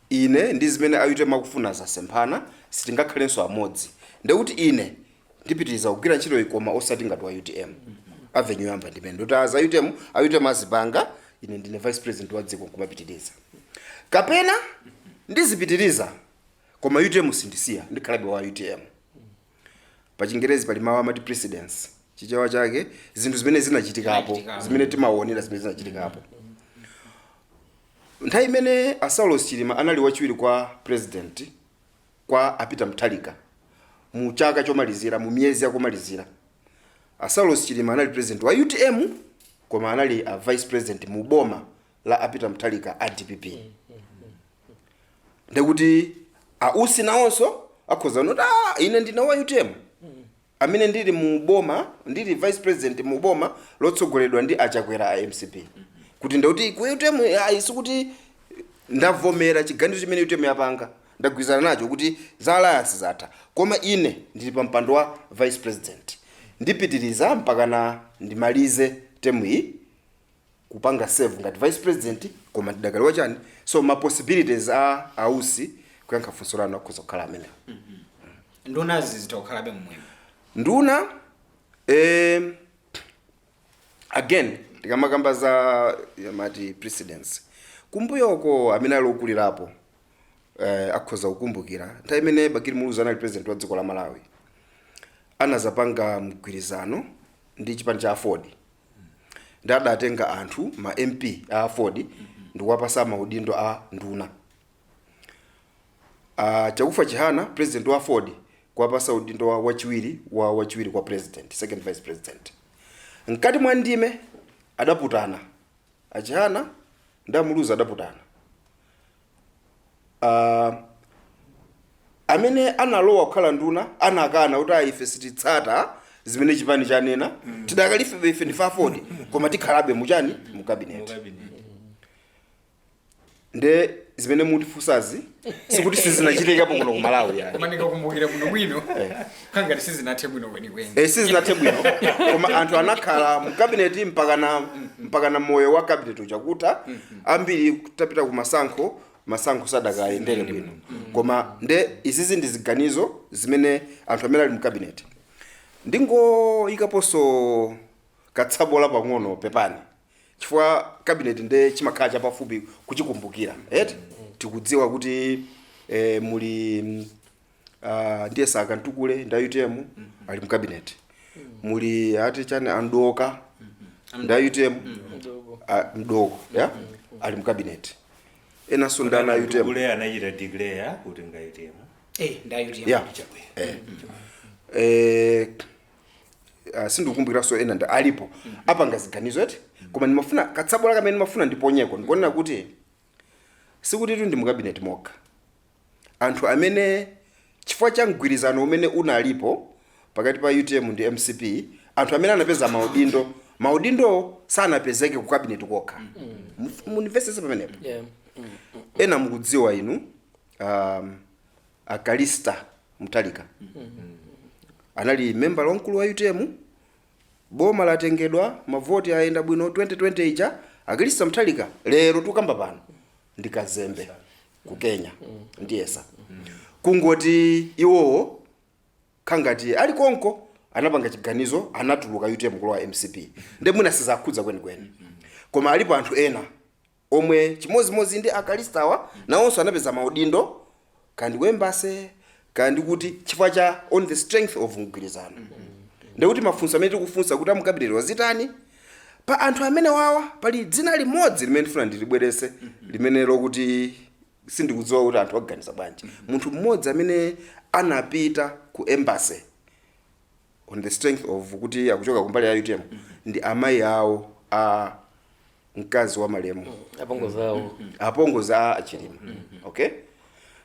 ine ndi zimene a UTM akufuna zasemphana, sitingakhalenso amodzi. Ndekuti ine ndipitiriza kugwira ntchito iyi koma osati ngati wa UTM. Avenue yamba ndimene ndoti aza UTM, a UTM azipanga, ine ndine vice president wa dziko nkumapitiriza, kapena ndizipitiriza koma UTM sindisiya, ndikhalabe wa UTM. Pa Chingerezi pali mawu amati precedence, Chichewa chake zinthu zimene zinachitikapo, Zinachitikapo. zimene timaonera zimene zinachitikapo. Nthawi imene a Saulos Chilima anali wachiwiri kwa president kwa a Peter Mutharika, mu chaka chomalizira, mu miyezi yakumalizira, a Saulos Chilima anali president wa UTM koma anali a vice president mu boma la a Peter Mutharika a DPP. Ndekuti a Usi nawonso akhoza kunoti, ah, ine ndine wa UTM amene ndili mu boma, ndili vice president mu boma lotsogoledwa ndi aChakwera a MCP, kuti ndekuti ku UTM ayi, sikuti ndavomera chiganizo chimene UTM yapanga, ndagwirizana nacho kuti za alliance zatha, koma ine ndili pa mpando wa vice president, ndipitiriza mpakana ndimalize term iyi kupanga serve ngati vice president, koma ndidakali wachani. So ma possibilities a ausi, kuyankha funso lanu, akhoza kukhala amenewo. Ndunazi zitakukhalabe momwemo? Nduna, again tikamakamba za mati precedence kumbuyoko, amene ali okulirapo akhoza kukumbukira nthawi imene Bakili Muluzi anali president wa dziko la Malawi, anazapanga mgwirizano ndi chipani cha AFORD, ndi adatenga anthu ma MP a AFORD ndikuwapasa maudindo a nduna. Chakufwa Chihana, president wa AFORD, kuwapasa udindo wa wachiwiri wa wachiwiri kwa president, second vice president. Mkati mwa ndime adaputana, aChihana ndi aMuluzi adaputana. Amene analowa kukhala nduna anakana kuti, "Ayi, ife sititsata zimene chipani chanena, tidakalife ife ndife AFORD, koma tikhalabe muchani, mu cabinet." Mu cabinet. Nde zimene mutifunsazi sikuti sizinachitikapo kuno ku Malawi yani. Koma ndikakumbukira bwino bwino, kangati sizinathe bwino kwenikweni. Sizinathe bwino, koma anthu anakhala mu cabinet mpakana moyo wa cabinet uchakuta. Ambiri tapita ku masankho, masankho sadakayendere bwino. Koma nde izizi ndi ziganizo zimene anthu amene ali mu cabinet. Ndingoyikaponso katsabola pang'ono, pepani, chifukwa cabinet nde chimakhala chapafupi kuchikumbukira eti. Tikudziwa kuti muli ndiye Sakantukule nda UTM ali mu cabinet, muli ati chani andoka nda UTM. Mdoko. Ah, Mdoko ya ali mu cabinet, enanso ndana UTM. Kule anachita declare kuti nga UTM. Nda UTM. Yeah. Sindikukumbukiranso ena nda alipo apanga ziganizo eti. Koma ndimafuna katsabola kamene ndimafuna ndiponyeko, ndikuonera kuti sikuti tu ndi mu cabinet mokha anthu amene chifukwa cha mgwirizano umene unalipo pakati pa UTM ndi MCP, anthu amene anapeza maudindo, maudindo sanapezeke ku cabinet kokha. Munimvesese pamenepo. Ena mukudziwa inu, aKalista Mutharika anali membala wamkulu wa UTM. Boma latengedwa, mavoti ayenda bwino 2020 ija, aKalista Mutharika lero tukamba pano ndi kazembe ku Kenya. Ndiyesa kungoti iwowo khangati ali konko anapanga chiganizo, anatuluka UTM kulowa MCP, nde mwina sizakhudza kwenikweni. Koma alipo anthu ena omwe chimozimozi ndi aKalistawa, nawonso anapeza maudindo kandi ku embassy kandi kuti chifukwa cha on the strength of mgwirizano. Ndekuti mafunso amene tikufunsa kuti amu cabinet wazitani, pa anthu amene wawa pali dzina limodzi limene ndifuna ndilibwerese, limene lokuti sindikudziwa kuti anthu akuganiza bwanji. Munthu mmodzi amene anapita ku embassy on the strength of kuti akuchoka kumbali ya UTM ndi amayi awo a mkazi wa malemu. Apongozi awo. Apongozi a Chilima. Okay,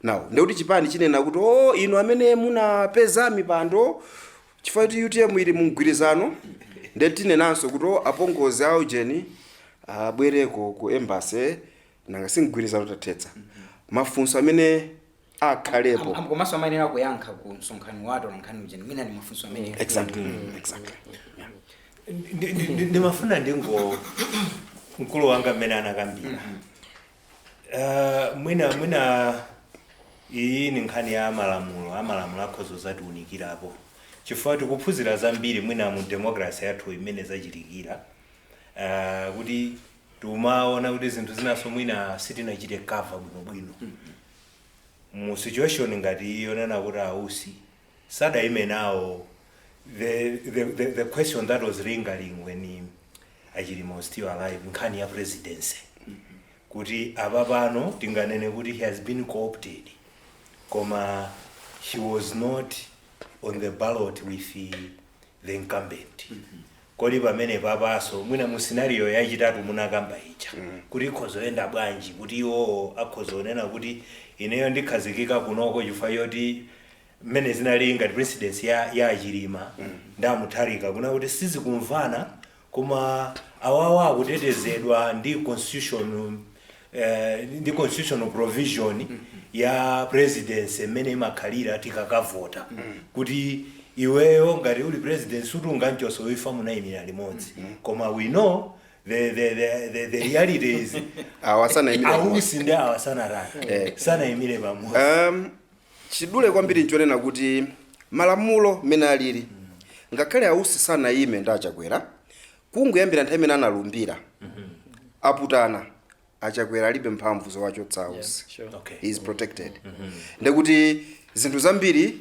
now ndekuti chipani chinena kuti, "Oh, inu amene munapeza mipando chifukwa kuti UTM ili mu mgwirizano," nde tinenanso kuti, "Oh, apongozi a ujeni abwereko ku embassy, nanga si mgwirizano tathetsa." Mafunso amene akhalepo. Komanso amayenera kuyankha ku msonkhano wa atolankhani uja, mwina ndi mafunso amene Exactly, yeah. Ndimafuna ndingo mkulu wanga mmene anakambira, mwina Iyi ni nkhani ya amalamulo. Amalamulo akhoza zatiunikirapo, chifukwa tikuphunzira zambiri mwina mu democracy yathu imene zachitikira, kuti timaona kuti zinthu zinaso mwina sitinachite cover bwinobwino mu situation ngati iyo nena kuti ausi sadayime nawo. The question that was lingering when Achilima was still alive, nkhani ya presidency, kuti apa pano tinganene kuti he has been co-opted, koma he was not on the ballot with the incumbent. Kodi pamene papaso mwina mu scenario yachitatu munakamba ija kuti ikhozoyenda bwanji, kuti iwowo akhozonena kuti ineyo ndikhazikika kunoko chifukwa choti mmene zinali ngati presidency ya Achilima ndamutharika kuna kuti sizikumvana, koma awawa akutetezedwa ndi constitution, ndi constitutional provision ya presidency mmene imakhalira tikakavota, kuti iweyo ngati uli president sutunganchonso ifa munayimira limodzi? Koma we know the reality is Awa sanayimire pamodzi. Ausi ndi awa sanatani, sanayimire pamodzi. Chidule kwambiri nchonena kuti malamulo mmene alili, ngakhale ausi sanayime ndi Achakwera, kungoyambira nthawi imene analumbira aputana, Achakwera alibe mphamvu zowachotsa ausi. Okay. He is protected. Ndekuti zinthu zambiri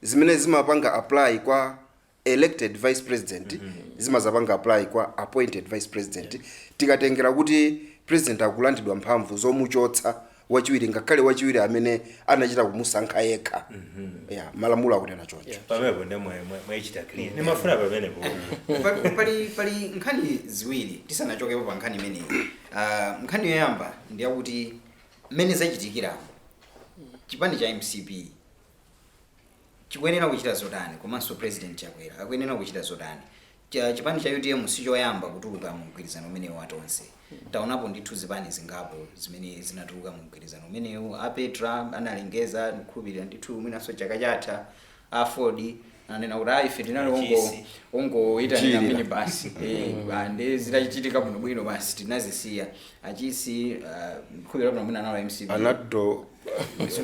zimene zimapanga apply kwa elected vice president zimazapanga apply kwa appointed vice president, tikatengera kuti president akulandidwa mphamvu zomuchotsa wachiwiri, ngakhale wachiwiri amene anachita kumusankha yekha. Yeah, malamulo akunena choncho. Pamenepo ndi mwaichita clear, ndimafuna pamenepo. Pali nkhani ziwiri tisanachokepo pa nkhani imeneyi. Nkhani yoyamba ndiyakuti mmene zachitikiramo, chipani cha MCP chikuyenera kuchita zotani, komanso President Chakwera akuyenera kuchita zotani? Chipani cha UTM sichoyamba kutuluka mu mgwirizano umenewu watonse. Taonapo ndithu zipani zingapo zimene zinatuluka mu mgwirizano umenewu. Apetra analengeza, ndikhulupirira ndithu mwinanso chaka chatha. Aford ananena kuti ayi, ife tinali ongo Achisi. ongoyitanira Chilira. mini basi, ndi zitachitika bwinobwino basi tinazisiya. Achisi, ndikhulupirira kuti mwina analo MCP. Anado.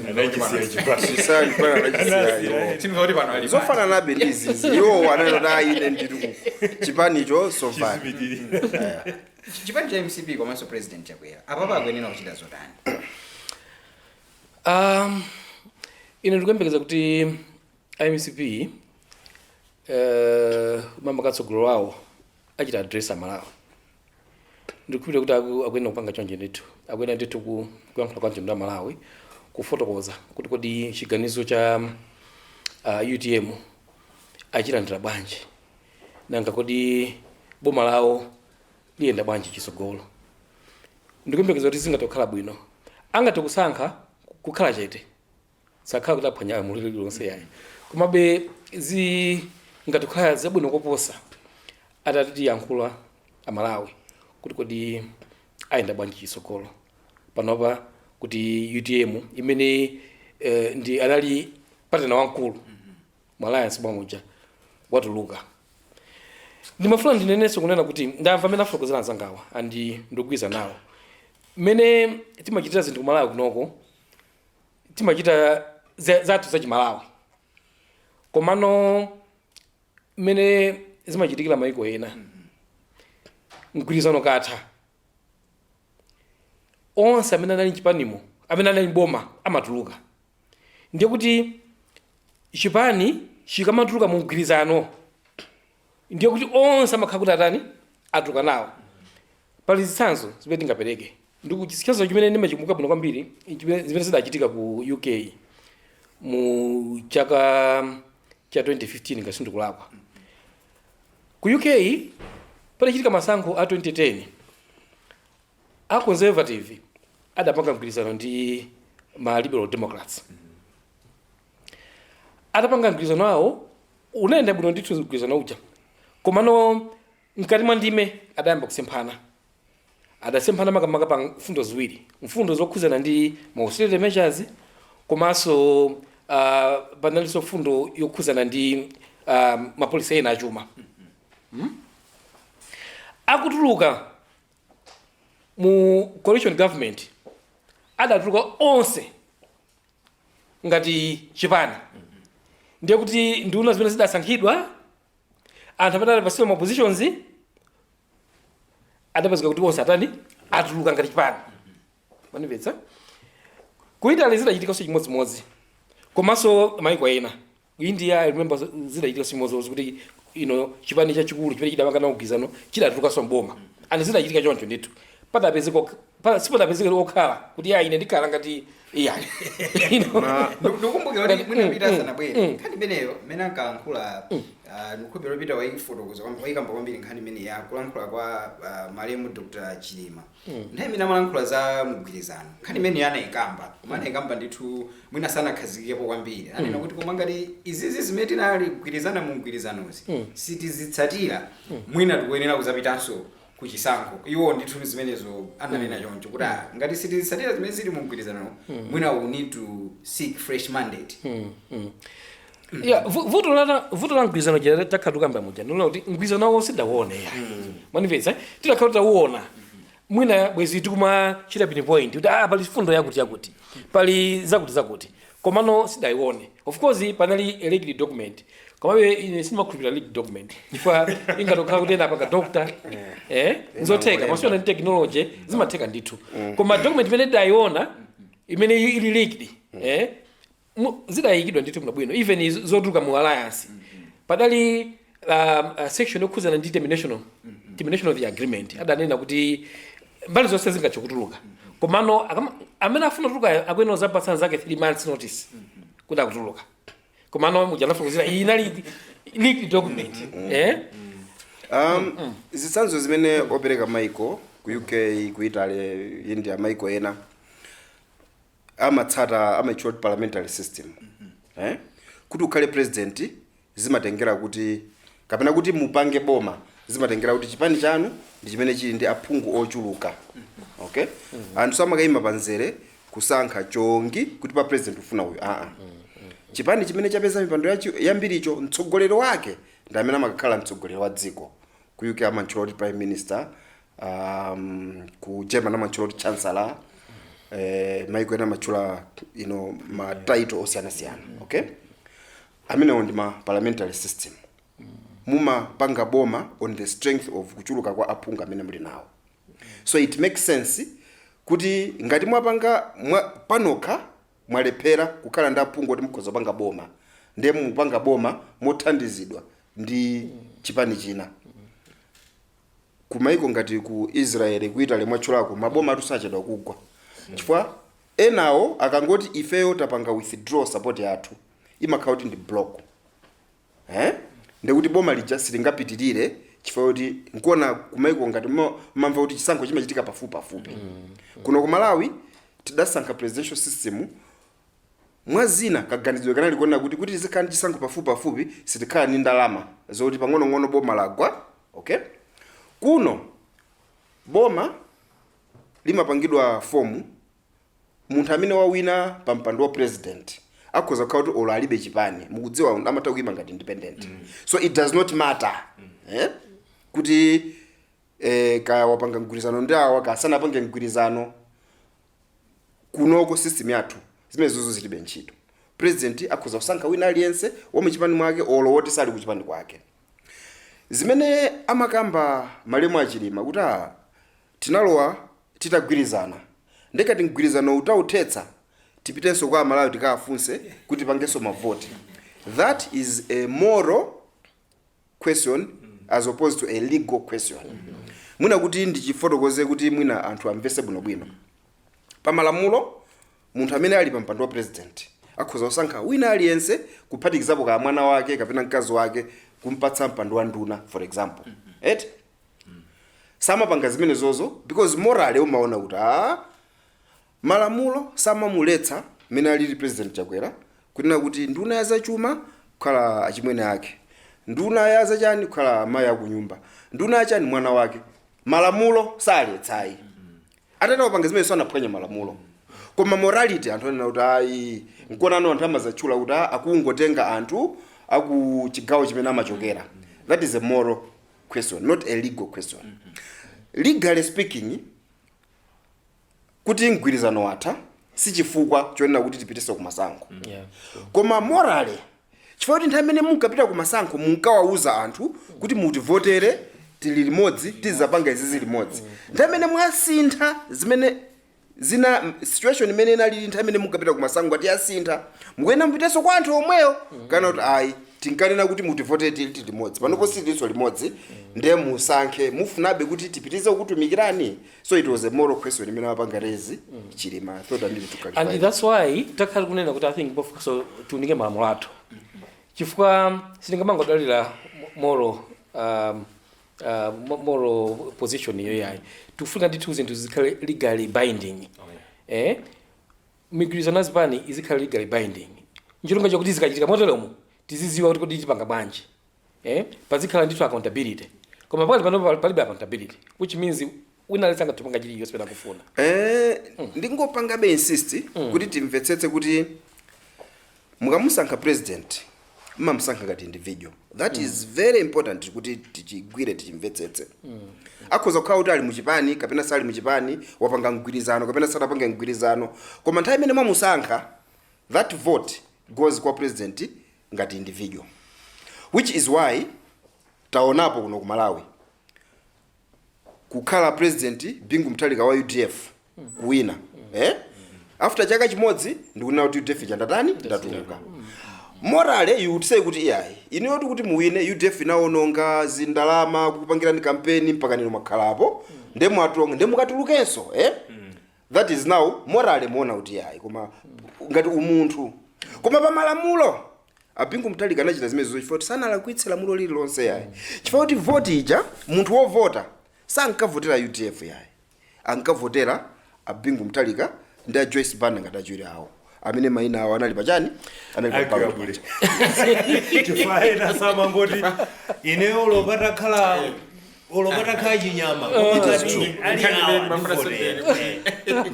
Anachisiya chipani. Chisali pana anachisiya iwo. Sindikuti pano ali Zofananabe ndi izizi, iwo ananena kuti aine ndiri ku chipanicho sofani. Chizipitirira. Chipani cha MCP komanso President Chakwera apapa akuyenera kuchita zotani? Ine ndikuyembekeza kuti MCP, mamba katsogolo wawo achita address Amalawi. Ndikukhulupirira kuti akuyenera kupanga chonje ndithu, akuyenera ndithu kuyankhula kwa mtundu wa Malawi, kufotokoza kuti kodi chiganizo cha UTM achilandira bwanji, nanga kodi boma lawo liyenda bwanji chitsogolo. Ndikuyembekeza kuti zingathe kukhala bwino. Angathe kusankha kukhala chete, sakhala kuti aphwanya lamulo lililonse yayi, komabe zingathe kukhala zabwino koposa atati tiyankhula Amalawi kuti kodi ayenda bwanji chitsogolo panopa, kuti UTM imene ndi anali partner wamkulu mu alliance mwamuja watuluka. Ndimafuna ndinenenso kunena kuti ndamva amene afotokozera anzangawa andi ndikugwiza nawo. Mmene timachitira zinthu kumalawi kunoko, timachita zathu zachimalawi, komano mmene zimachitikira maiko ena, mgwirizano katha, onse amene anali mchipanimo, amene anali mboma, amatuluka. Ndiye kuti chipani chikamatuluka mu mgwirizano, ndiye kuti onse amakhala kuti atani, atuluka nawo. Pali zitsanzo zimene tingapereke. Ndiku chitsanzo chimene ndimachikumbuka bwino kwambiri, zimene zidachitika ku UK mu chaka cha 2015, ngati sindikulakwa. Ku UK padachitika masankho a 2010, a Conservative adapanga mgwirizano ndi ma Liberal Democrats. Atapanga mgwirizano awo, unayenda bwino ndithu mgwirizano uja, komano mkati mwa ndime adayamba kusemphana. Adasemphana makamaka pa mfundo ziwiri, mfundo zokhuzana ndi ma austerity measures, komanso panalinso mfundo yokhuzana ndi ma policy ena achuma. Akutuluka mu coalition government, adatuluka onse. Ngati chipani, ndiye kuti nduna zimene zidasankhidwa, anthu amene adapatsidwa ma positions, adapezeka kuti onse atani? Atuluka ngati chipani. Manimvetsa? Ku Italy zidachitikanso chimodzimodzi, komanso maiko ena, ku India, I remember zidachitikanso chimodzimodzi kuti ino chipani chachikulu chimene chidapanga nawo mgwirizano chidatulukanso mboma, and zidachitika choncho ndithu. Padapezeka sipadapezeke okhala kuti ya, ine ndikhala ngati iya. Ndikukumbukira kuti mwina Pita asanabwere, nkhani imeneyo mmene ankalankhula, ndikukhulupirira Pita wayifotokoza wayikamba kwambiri nkhani imene ya kulankhula kwa malemu Dr Chilima. Nthawi imene amalankhula za mgwirizano, nkhani imene anayikamba, koma anayikamba ndithu mwina sanakhazikikepo kwambiri. Anena kuti koma ngati izizi zimene tinali kugwirizana mu mgwirizanozi sitizitsatira, mwina tikuyenera kuzapitanso kuchisankho. Iwo ndithu zimenezo ananena choncho kuti ngati sitizitsatira zimene zili mu mgwirizano, mwina we need to seek fresh mandate. Yeah, vuto la mgwirizano jera takhala tukamba muja ndikuona kuti mgwirizano wawo sidawone ya. Manimvetsa? Tidakhala titawuona, mwina bwezi tikumachita pinpoint kuti pali fundo yakuti yakuti, pali zakuti zakuti, komano sidayione. Of course panali a leaked document, komabe ine sindimakhulupirira leaked document chifukwa ingatokhala kuti ena apanga doctor, nzotheka masiyana ndi technology, zimatheka ndithu. Koma document imene tidayiona imene ili leaked, zidayikidwa ndithu bwinobwino, even zotuluka mu alliance padali section yokhuzana ndi termination of the agreement. Adanena kuti mbali zonse zingathe kutuluka, komano amene afuna kutuluka akuyenera zapatsa zake 3 months notice kuti akutuluka. Komano mujanafukusira, iyi inali leaked document. Zitsanzo zimene opereka maiko ku UK, ku Italy, India, maiko ena amatsata amaitchula kuti parliamentary system, eh? Kuti ukhale president zimatengera kuti, kapena kuti mupange boma zimatengera kuti chipani chanu ndi chimene chili ndi aphungu ochuluka, okay? Anthu samakayima panzere kusankha chongi kuti pa president ufuna uyu, aa. Chipani chimene chapeza mipando yambiricho, mtsogoleri wake ndi amene amakakhala mtsogoleri wa dziko. Ku UK amantchula kuti prime minister, ku German amantchula kuti chancellor, maiko ena amatchula ma title osiyanasiyana, okay? Amenewo ndi ma parliamentary system. Mumapanga boma on the strength of kuchuluka kwa aphungu amene muli nawo. So it makes sense kuti ngati mwapanga panokha mwalephera kukhala ndi aphungu oti mukhoza kupanga boma, ndiye mupanga boma mothandizidwa ndi chipani china. Kumaiko ngati ku Israel, ku Italy mwatchulako, maboma atu sachedwa kugwa chifukwa enawo akangoti ifeyo tapanga withdraw support yathu, imakhala kuti ndi block, eh? Ndikuti boma lija silingapitirire chifukwa kuti nkuona kumaiko ngati mamva kuti chisankho chimachitika pafupi pafupi. Kuno ku Malawi tidasankha presidential system mwazina kaganizidwe kanali kuona kuti tizikhala ndi chisankho pafupi pafupi, sitikhala ndi ndalama zoti pang'onong'ono boma lagwa, okay? Kuno boma limapangidwa form, munthu amene wawina pa mpando wa president akhoza kukhala kuti olo alibe chipani, mukudziwa amatha kuyima ngati independent. So it does not matter, eh? Kuti kaya wapanga mgwirizano ndi awa, kaya sanapange mgwirizano. Kunoko system yathu zimene zozo zilibe ntchito. President akhoza kusankha wina aliyense wa muchipani mwake, olo woti sali kuchipani kwake. Zimene amakamba malemu aChilima kuti tinalowa titagwirizana, ndekati mgwirizano utauthetsa, tipitenso kwa Amalawi tikawafunse kuti tipangenso mavoti, that is a moral question as opposed to a legal question. Mwina kuti ndichifotokoze kuti mwina anthu amvese bwinobwino, pamalamulo munthu amene ali pa mpando wa president akhoza kusankha wina aliyense, kuphatikizapo ka mwana wake kapena mkazi wake, kumpatsa mpando wa nduna, for example, eti? Samapanga zimenezozo because morally umaona kuti malamulo samamuletsa mmene alili President Chakwera kunena kuti nduna ya zachuma kukhala achimwene ake, nduna ya zachani kukhala amayi akunyumba, nduna yachani mwana wake. Malamulo saletsayi. Atati wapanga zimene sanaphwanya malamulo, koma morality anthu anena kuti ayi. Nkuonano anthu amazatchula kuti akungotenga anthu aku chigawo chimene amachokera. That is a moral question, not a legal question. Legally speaking, kuti mgwirizano watha, Si chifukwa chonena kuti tipitenso kumasankho. Sure. Koma morally, chifukwa kuti nthawi imene munkapita kumasankho munkawauza anthu kuti mutivotere, tili limodzi, tizapanga izizi limodzi. Nthawi imene mwasintha zimene zina, situation imene inalili nthawi imene munkapita kumasankho ati yasintha, mukuyenda mupitenso kwa anthu omweyo kana kuti ayi, tinkanena kuti mutivotere, tili limodzi, panopo sitilinso limodzi, ndiye musankhe, mufunabe kuti tipitize kukutumikirani? So it was a moral question imene amapanga raise Chilima. I thought I needed to clarify And that. that's why takhala kunena kuti I think so tiunike malamulo athu, chifukwa sitingamangodalira moral position iyo yayi. Tikufuna ndithu zinthu zikhale legally binding. Migwirizano ya zipani izikhala legally binding, nchilonga chakuti zikachitika moteromo tiziziwa kuti kodi tipanga bwanji. Pazikhala ndithu accountability, koma pakali pano palibe accountability, which means wina aliyense angatipanga chiliyonse pena kufuna. Ndingopangabe insist kuti timvetsetse kuti mukamusankha president, mmamusankha ngati individual. That is very important kuti tichigwire, tichimvetsetse. Akhoza kukhala kuti ali muchipani kapena sali muchipani, wapanga mgwirizano kapena sanapanga mgwirizano, koma nthawi imene mwamusankha, that vote goes kwa president ngati individual, which is why taonapo kuno ku Malawi kukhala President Bingu Mutharika wa UDF kuwina, After chaka chimodzi ndikunena kuti UDF chandatani, ndatuluka. Morally you would say kuti iyayi, inuyo kuti muwine, UDF inaononga zindalama kukupangirani kampeni mpaka nino mwakhalapo, nde mwatonga, nde mukatulukenso, That is now morally muona kuti iyayi, koma ngati umunthu, koma pa malamulo a Bingu Mutharika anachita zimenezo chifukwa kuti sanalakwitse lamulo lililonse yayi, chifukwa kuti voti ija, munthu wovota sankavotera UDF yayi, ankavotera a Bingu Mutharika ndi a Joyce Banda ngati achiwiri awo, amene mayina awo anali pachani, anali pa ballot Arguably. paja. Chifukwa ena samangoti ineyo olopatakhala chinyama, koma ali awa ndivotera.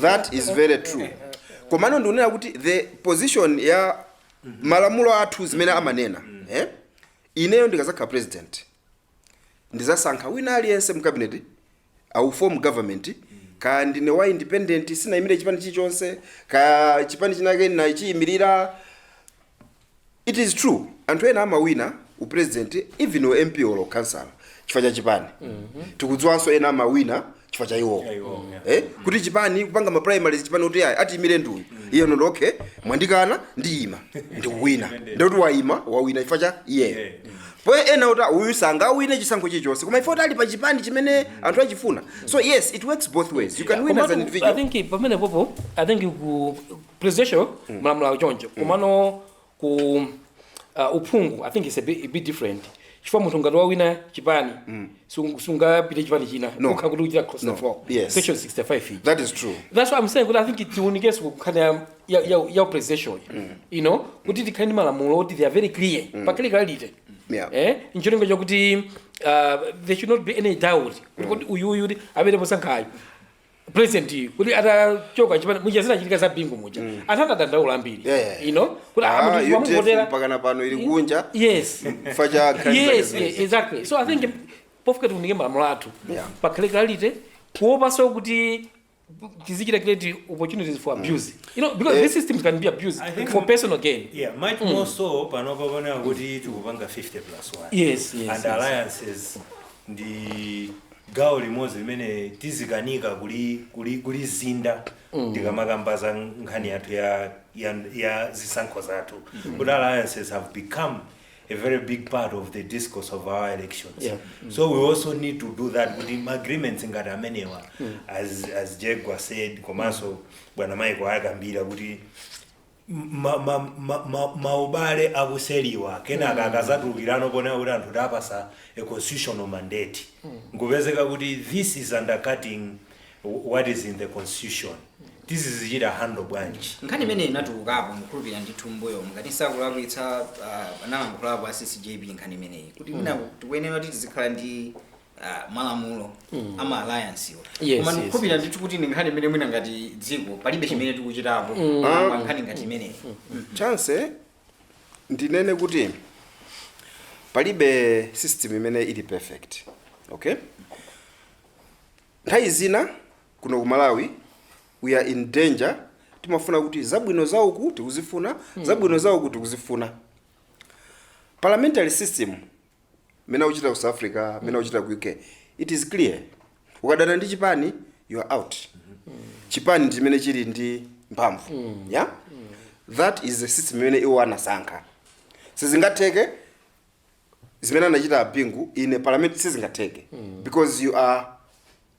That is very true, komano ndikunena kuti the position ya malamulo athu zimene amanena, Ineyo ndikazakhala president, ndizasankha wina aliyense mu cabinet au form government, kaya ndine wa independent, sinayimire chipani chilichonse, kaya chipani chinake nachiyimirira. It is true, anthu ena amawina upresident, even u MP or councillor, chifukwa cha chipani. Tikudziwanso ena amawina chifukwa cha iwowo. Cha iwowo, yeah. Kuti chipani kupanga ma primaries, chipani kuti ayi, atiyimire nduyu, iye nondo, okay, mwandikana, ndiyima, ndikuwina, ndikuti wayima, wawina chifukwa cha iyeyo. Po ena kuti uyu sangawine chisankho chilichonse, koma ife kuti ali pa chipani chimene anthu achifuna. So yes, it works both ways. You can win as an Komatu, I individual. think pamene popo, I think ku presidential malamulo ako choncho, komano ku uphungu I think it's a bit different, chifukwa munthu ngati wawina chipani, sungapite chipani china. No. Ukha kuti uchita cross No. the floor. Yes. Section 65 iyi. That is true. That's why I'm saying kuti I think tiunikenso kukhani ya presidential, kuti tikhale ndi malamulo kuti they are very clear, pakhale clarity. Ncholinga chokuti there should not be any doubt kuti uyuyu kuti amene posankhayo president iyi, kuti atachoka chipani muja, zinachitika za Bingu muja, anthu anadandaula ambiri. Kuti Ah, munthu UDF wamuvotera. Mpaka pano ili kunja chifukwa cha nkhani zake zimenezi. Yeah, exactly. So I think pofika tiunike malamulo athu, pakhale clarity, kuopanso kuti tizichita create opportunities for abuse, because these systems can be abused I think- for personal gain. Yeah, much more so panopa panena kuti tikupanga 50 plus 1 and alliances ndi gawo limodzi limene tizikanika kulizinda tikamakamba za nkhani yathu ya zisankho zathu, kuti alliances have become a very big part of the discourse of our elections. So we also need to do that, kuti agreements ngati amenewa, as Jegwa said, komanso bwana Michael akambira kuti maubale akuseliwa, kenaka akazatulukirano ponena kuti anthu tapasa a constitutional mandate, nkupezeka kuti this is undercutting what is in the constitution. Tizizichita handle bwanji? Nkhani imene inatulukapo, mukhulupirira ndithu mbuyo ngati sakulakwitsa, analankhulapo a CCJP nkhani imeneyi, kuti mwina tikuyenera kuti tizikhala ndi malamulo ama alliance iwo. Koma ndikukhulupirira ndithu kuti ndi nkhani imene mwina ngati dziko palibe chimene tikuchitapo pa nkhani ngati imeneyi. Chance ndinene kuti palibe system imene ili perfect, okay? Nthawi zina kuno ku Malawi we are in danger. Timafuna kuti zabwino zauku tikuzifuna, zabwino zauku tikuzifuna. Parliamentary system mene akuchita ku South Africa, mene akuchita ku UK, it is clear: ukadana ndi chipani, you are out. Chipani chimene chili ndi mphamvu, yeah, that is the system imene iwo anasankha. Sizingatheke zimene anachita a Bingu in a parliament, sizingatheke, because you are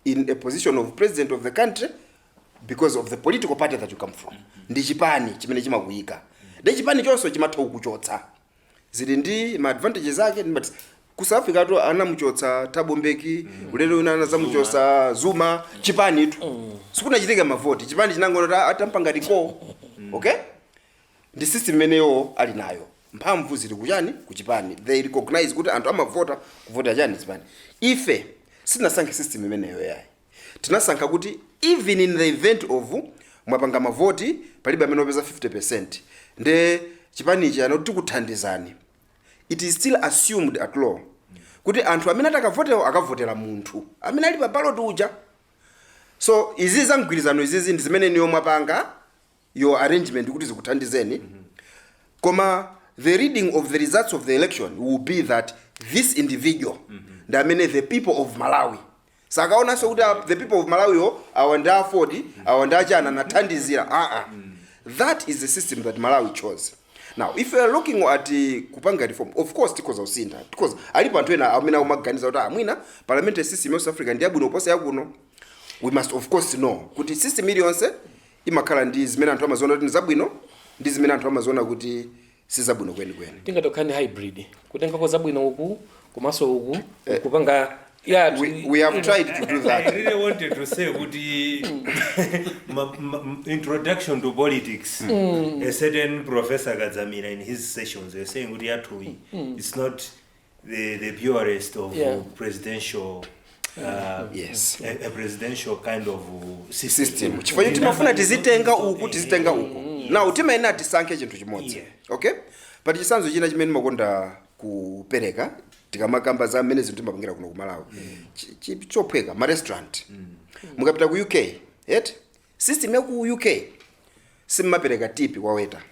in a position of president of the country because of the political party that you come from. Ndi chipani chimene chimakuyika, ndi chipani chonso chimatha kukuchotsa. Zili ndi ma advantages ake ndi ku South Africa to anamuchotsa Thabo Mbeki, ulendo wina anazamuchotsa Zuma. Chipani tu, sikunachitika mavoti, chipani chinangoti atampanga recall. Okay, ndi system imeneyo ali nayo. Mphamvu zili kuchani? Kuchipani. They recognize kuti anthu amavota, kuvota chani? Chipani. Ife sitinasankhe system imeneyo yayi. Tinasankha kuti even in the event of mwapanga mavoti, palibe amene wapeza 50, nde chipanichi ano tikuthandizani, it is still assumed at law kuti anthu amene atakavotewo akavotera munthu amene ali pa ballot uja. So izi za mgwirizano izizi ndi zimene niyo mwapanga your arrangement kuti zikuthandizeni, koma the reading of the results of the election will be that this individual ndi amene the people of Malawi sakaonanso kuti the people of Malawi yo, awa ndi AFORD, awa ndi achana nathandizira. Aa, that is the system that Malawi chose. Now, if we are looking at kupanga reform, of course tikhoza kusintha, because alipo anthu ena amene akumaganiza kuti amwina parliamentary system ya South Africa ndi yabwino kuposa yakuno. We must of course know kuti system iliyonse imakhala ndi zimene anthu amaziona kuti ndi zabwino ndi zimene anthu amaziona kuti si zabwino kwenikweni. Tingatokhala ndi hybrid, kutengako zabwino uku komanso uku, kupanga ya. We have tried to do that. I really wanted to say kuti introduction to politics, a certain Professor Kadzamira in his sessions were saying kuti yathuyi, it's not the purest of presidential a presidential kind of system. System, chifukwa choti timafuna tizitenga uku, tizitenga uku. Now timayenera tisankhe chinthu chimodzi. Okay, but chitsanzo china chimene makonda kupereka tikamakamba za mmene zinthu timapangira kuno ku Malawi, chophweka, ma restaurant. Mukapita ku UK yet, system ya ku UK simmapereka tip kwa waiter.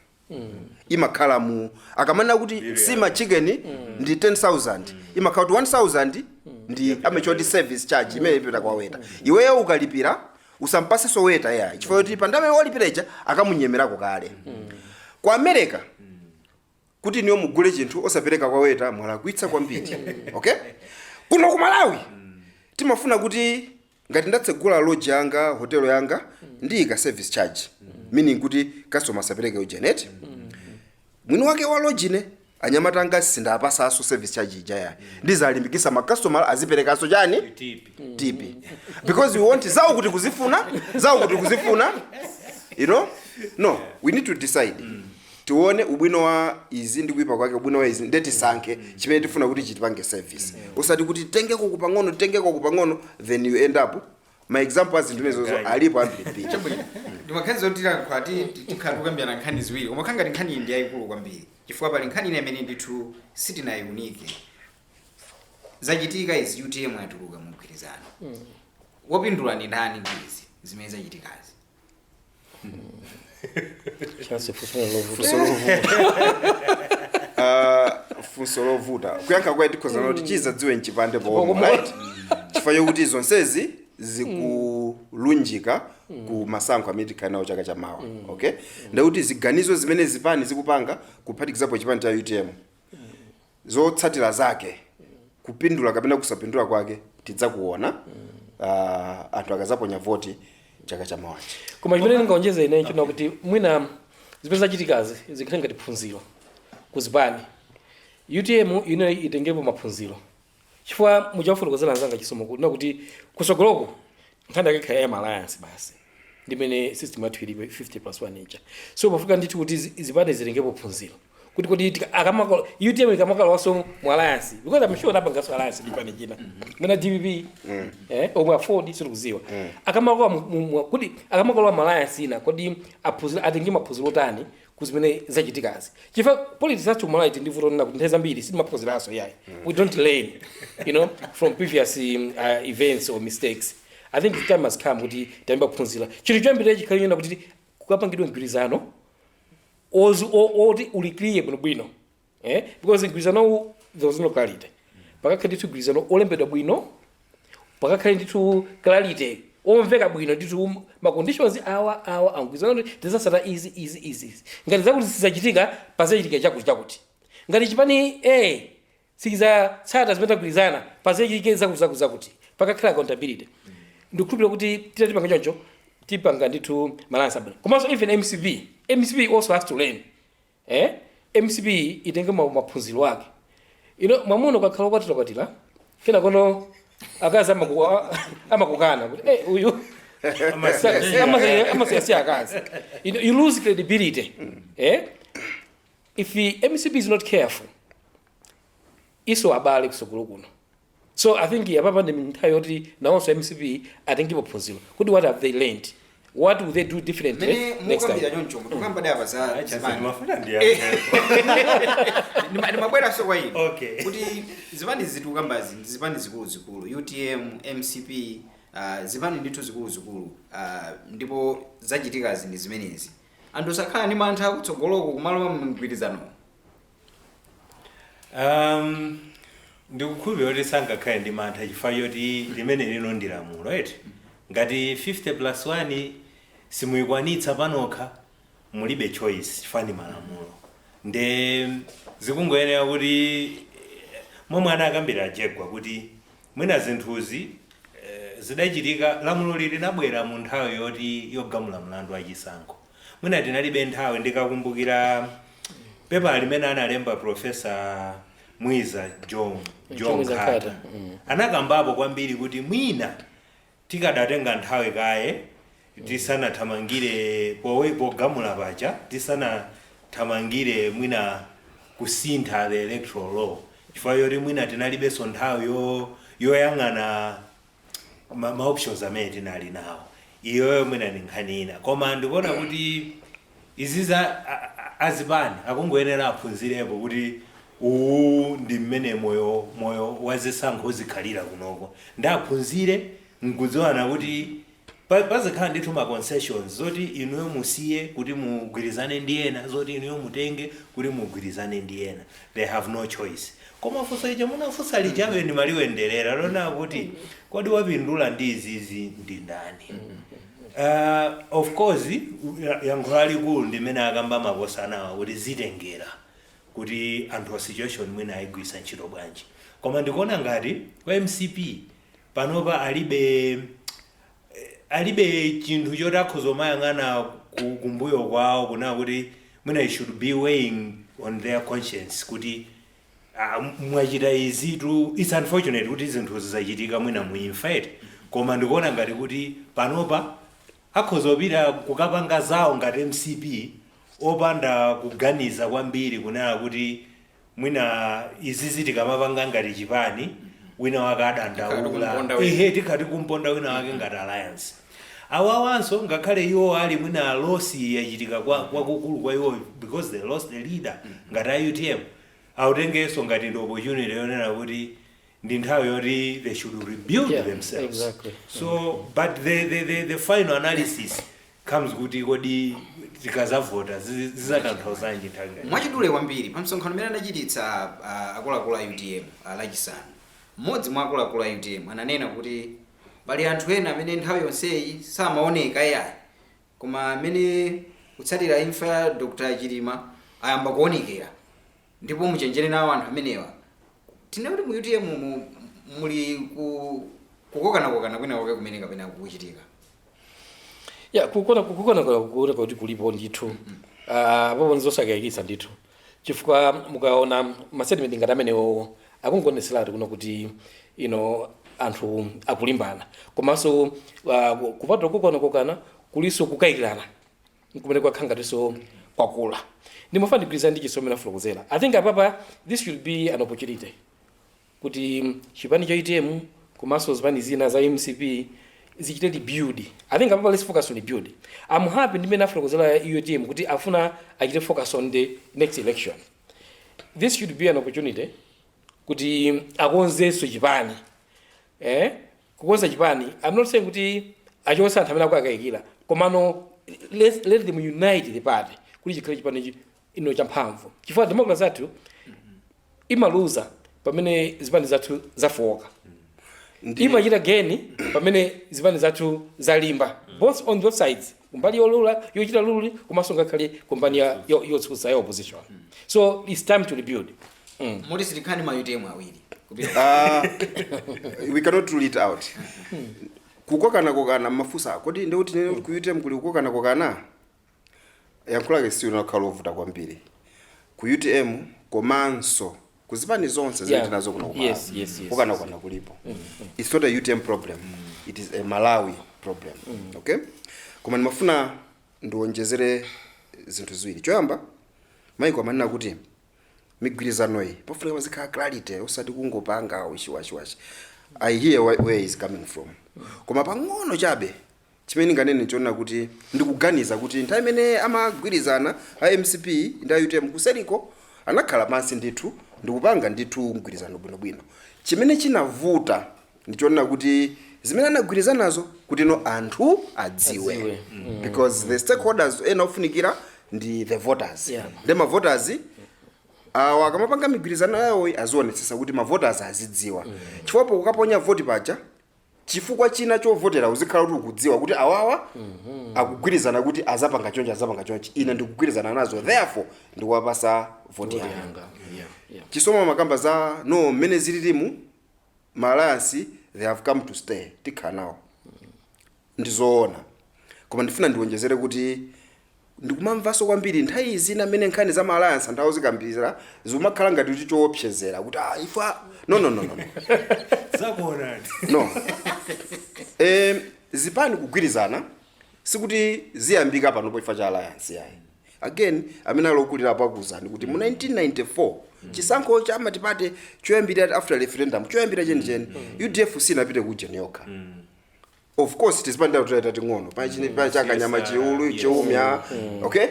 Imakhala mu akamanena kuti sima chicken ndi 10,000, imakhala kuti 1000 ndi amechoti service charge imene ipita kwa waiter. Iweyo ukalipira usampasenso waiter yayi, chifukwa choti pandame walipira ija akamunyemerako kale. Ku America, kuti niyo mugule chinthu osapereka kwa waiter, mwalakwitsa kwambiri. Okay, kuno ku Malawi timafuna kuti ngati ndatsegula lodge yanga, hotelo yanga, ndiyika service charge, meaning kuti customer asapereke ujenet mwini wake wa lodge. Ine anyamata anga sindapasanso service charge ija yayi, ndizalimbikisa ma customer aziperekanso chani? Tip. Tip, because we want zawo kuti kuzifuna, zawo kuti kuzifuna, you know. No, we need to decide, tione ubwino wa izi ndi kuipa kwake, ubwino wa izi, nde tisankhe chimene tifuna kuti chitipange service, usati kuti tengeko kupang'ono, tengeko kupang'ono, then you end up ma example azinthu imenezozo alipo ambirimbiri. Chabwino, ndimakhazi zoti tilankhula tikhala tikukambirana nkhani ziwiri, koma khangati nkhani iyi ndi yayikulu kwambiri, chifukwa pali nkhani ina imene ndithu sitinayunike. Zachitika izi, UTM yatuluka mu mgwirizano. Wopindula ndi ndani ndi izi zimene zachitikazi? Chance, funso lovuta. Funso lovuta. Funso lovuta kuyankha kwaye. Tikhoza kuti chizadziwe mchipande pomwe, right? Chifukwa chokuti zonsezi zikulunjika ku masankho amene tikhala nawo chaka chamawa. Okay, ndekuti ziganizo zimene zipani zikupanga, kuphatikizapo chipani cha UTM, zotsatira zake, kupindula kapena kusapindula kwake, tidzakuona anthu akazaponya voti chaka chamawachi. Koma chimene ndingaonjeze ine china kuti mwina zimene zachitikazi zikhale ngati phunziro kuzipani. UTM ine itengepo maphunziro, chifukwa muchafotokozera anzanga Chisomo kuti kuti kusogoloko nkhani yake ikhala ya alliance basi, ndimene system yathu ilipo 50 plus 1 ija. So pafika ndithu kuti zipani zitengepo phunziro kuti UTM ikamakalowaso mu alliance, because I'm sure anapangaso alliance ndi chipani china mwina DPP, omwe AFORD, sitikuziwa. Akamakalowa kuti akamakalowa mu alliance ina, kodi aphunzira, atenge maphunziro otani kuzimene zachitikazi? Chifukwa politics athu Malawi ndi vuto lina kuti nthawi zambiri sitimaphunziranso yayi. We don't learn from previous events or mistakes. I think the time has come kuti tiyambe kuphunzira. Chinthu choyambirira chikhale china kuti Kukapangidwe mgwirizano oti uli clear bwinobwino, eh? Because mgwirizanowu there was no clarity. Pakakhale ndithu mgwirizano olembedwa bwino, pakakhale ndithu clarity, omveka bwino ndithu, ma conditions awa awa amgwirizano kuti tizasata izi, izi, izi, izi. Ngati zakuti sizachitika, pazachitika chakuti chakuti. Ngati chipani a sichizatsata zimene tagwirizana, pazachitike zakuti zakuti zakuti. Pakakhala accountability. Ndikukhulupirira kuti titatipanga choncho, tipanga ndithu ma alliance abwino. Komanso even MCP, MCP also has to learn, eh? MCP itenge maphunziro ake. Ino mwamuna ukakhala ukwatira kena kono akazi amakukana kuti uyu amasiyasiya akazi. You lose credibility, eh? If the MCP is not careful, iso abale kusogolo kuno. So I think apapa ndi nthawi yoti nawonso MCP atengepo phunziro kuti what have they learned, what will they do differently Mene next mukambira time. choncho, tikukamba apa za zipani. Mafuta ndiyankhe. Ndimabweranso kwa inu kuti zipani zitukambazi ndi zipani zikuluzikulu, UTM, MCP, zipani ndithu zikuluzikulu, ndipo zachitikazi ndi zimenezi. Anthu sakhala ndi mantha kutsogoloko kumalowa mgwirizano? Ndikukhulupirira kuti sangakhale ndi mantha chifukwa choti limene lino ndi lamulo, eti? Ngati 50 plus 1 simuyikwanitsa panokha, mulibe choice chifukwa ndi malamulo. Nde zikungoyenera kuti momwe anakambira Jegwa kuti mwina zinthuzi zidachitika, lamulo lili linabwera mu nthawi yoti yogamula mlandu wachisankho, mwina tinalibe nthawi. Ndikakumbukira pepa limene analemba Professor Mwiza John, John Mwiza Carter, Carter, anakambapo kwambiri kuti mwina tikadatenga nthawi kaye tisanathamangire pogamula paja, tisanathamangire mwina kusintha the electoral law, chifukwa yoti mwina tinalibenso nthawi yoyang'ana ma options amene tinali nawo. Iyoyo mwina ndi nkhani ina, koma ndikuona kuti izi za azipani akungoyenera aphunzirepo kuti uwu ndi mmene moyo wa zisankho uzikhalira kunoko. Ndaphunzire nkudziwana kuti pazikhala ndithu ma concessions zoti inuyo musiye kuti mugwirizane ndi ena, zoti inuyo mutenge kuti mugwirizane ndi ena. They have no choice. Koma funso ija munafunsa lichabe ndimaliwenderera lona kuti kodi wapindula ndi izizi ndi ndani? Of course, yankho lalikulu ndimene akamba makosanawa kuti zitengera kuti anthu a situation mwina ayigwisa ntchito bwanji. Koma ndikuona ngati kwa MCP panopa alibe chinthu choti akhoza kumayang'ana kumbuyo kwawo kunena kuti mwina it should be weighing on their conscience kuti mwachita izitu. It's unfortunate kuti zinthu zizachitika mwina muimfa, eti? Koma ndikuona ngati kuti panopa akhoza kupita kukapanga zawo ngati MCP opanda kuganiza kwambiri kunena kuti mwina izizi tikamapanga ngati chipani, wina wake adandaula. Kumponda wina. Ehe, tikhati kumponda wina wake ngati alliance. Awawanso ngakhale iwo ali mwina loss yachitika kwakukulu kwa iwo because they lost the leader, ngati a UTM autengenso ngati ndi opportunity yonena kuti ndi nthawi yoti they should rebuild themselves. So but the final analysis comes kuti kodi tikazavota zizatanthauzanji nthawi ngati Mwachidule kwambiri, pa msonkhano umene anachititsa akuluakulu a UTM Lachisanu, mmodzi mwa akuluakulu a UTM ananena kuti pali anthu ena amene nthawi yonseyi samaoneka yayi, koma amene kutsatira imfa ya Dr Chilima ayamba kuonekera, ndipo muchenjere nawo anthu amenewa. Tinene kuti mu UTM muli kukokanakokana kwina kwake kumene kapena kukuchitika? Ya, kukona kuona kuti kulipo ndithu. Ah, popo nzosakayikitsa ndithu, chifukwa mukaona ma statement ngati amenewo akungoneseratu kuno kuti ino anthu akulimbana. Komanso kupatula kukokanakokana, kulinso kukayikirana kumene kwakhala ngatinso kwakula. Ndimafuna ndigwirizane ndi Chisomo afotokozera. I think apapa this should be an opportunity kuti chipani cha UTM komanso zipani zina za MCP zichite rebuild. I think apapa let's focus on rebuild. I'm happy ndimene afotokozera UTM kuti afuna achite focus on the next election. This should be an opportunity kuti akonzenso chipani, eh? Kukonza chipani, I'm not saying kuti achotse anthu amene akukayikira, komano Let them unite the party kuti chikhale chipani ino champhamvu, chifukwa democracy athu imaluza pamene zipani zathu zafoka, imachita gain pamene zipani zathu zalimba, both on both sides, kumbali yolula yochita rule komanso ngakhale kumbali yotsutsa ya opposition. So it's time to rebuild. Moti sitikhani ma UTM awiri kupita? We cannot rule it out. Kukokana kokana mafusa kodi ndikuti nene ku UTM kuli kukokana kokana, yankhulake si unakhala ovuta kwambiri ku UTM komanso kuzipani zonse zimene tinazo kuno ku Malawi. Kukana kokana kulipo. It's not a UTM problem, it is a Malawi problem, okay? Koma ndimafuna ndiwonjezere zinthu ziwiri. Choyamba, maiko amanena kuti migwirizano iyi pafunika pazikhala clarity, osati kungopanga wishy-washy. I hear where is coming from, koma pang'ono chabe chimene ndinganene chonena kuti ndikuganiza kuti nthawi imene amagwirizana a MCP ndi a UTM, kuseriko anakhala pansi ndithu ndikupanga ndithu mgwirizano bwinobwino. Chimene chinavuta ndichonena kuti zimene anagwirizanazo kuti no anthu adziwe, Adziwe. Because the stakeholders ena ofunikira ndi the voters. Ndi ma voters awa akamapanga migwirizano yawo azionetsetsa kuti ma voters azidziwa, chifukwa kukaponya voti paja, chifukwa china chovotera uzikhala kuti ukudziwa kuti awawa akugwirizana kuti azapanga chonchi, azapanga chonchi, ine ndikugwirizana nazo, therefore ndikuwapasa voti yanga. Yanga. Yeah. Chisomo makamba za no mmene zililimu, ma alliance, they have come to stay, tikhala nawo, ndizoona. Koma ndifuna ndiwonjezere kuti ndikumamvanso kwambiri nthawi zina mmene nkhani za ma alliance anthu awuzikambira zimakhala ngati kuti choopsezera kuti ah, ifa no, no, no, no, no. Zakuonani. No, zipani kugwirizana sikuti ziyambika panopo chifukwa cha alliance yayi. Again, amene alokulira apakuuzani kuti mu 1994 chisankho cha multiparty choyambira after referendum, choyambira chenicheni, UDF sinapite ku ujeni yokha. Of course tizipandira kutayita ting'ono pachine pa chakanyama chiulu chiumya, okay.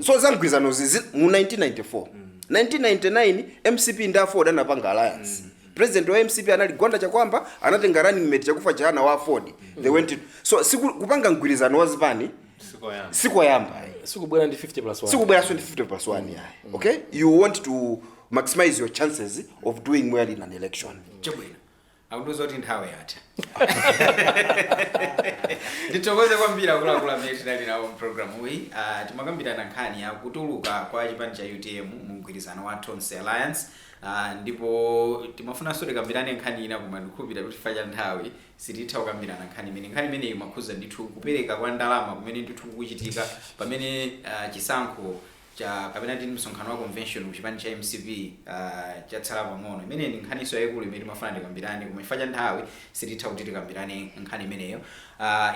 So za mgwirizano zizi mu 1994, 1999 MCP ndi AFORD anapanga alliance. President wa MCP anali Gwanda Chakwamba, anatenga running mate Chakufa Chihana wa AFORD. They went to, so siku kupanga mgwirizano wa zipani Sikoyamba. sikoyamba. Sikubwera ndi 50 plus 1. Sikubwera 50 plus 1 yayi, okay? You want to maximize your chances of doing well in an election. Chabwino, akundiuza kuti nthawi yatha. Ndithokoze kwambiri akuluakulu amene tinali nawo mpulogalamu iyi. Timakambirana nkhani ya kutuluka kwa chipani cha UTM mu mgwirizano wa Tonse Alliance, ndipo timafunanso tikambirane nkhani ina, koma ndikukhulupirira kuti chifukwa cha nthawi sititha kukambirana nkhani imene. Nkhani imeneyi imakhuza ndithu kupereka kwa ndalama kumene ndithu kukuchitika pamene chisankho cha kapena tini msonkhano wa convention ku chipani cha MCP chatsala pang'ono. Imene ndi nkhaniso yayikulu imene timafuna tikambirane, koma chifukwa cha nthawi sititha kuti tikambirane nkhani imeneyo.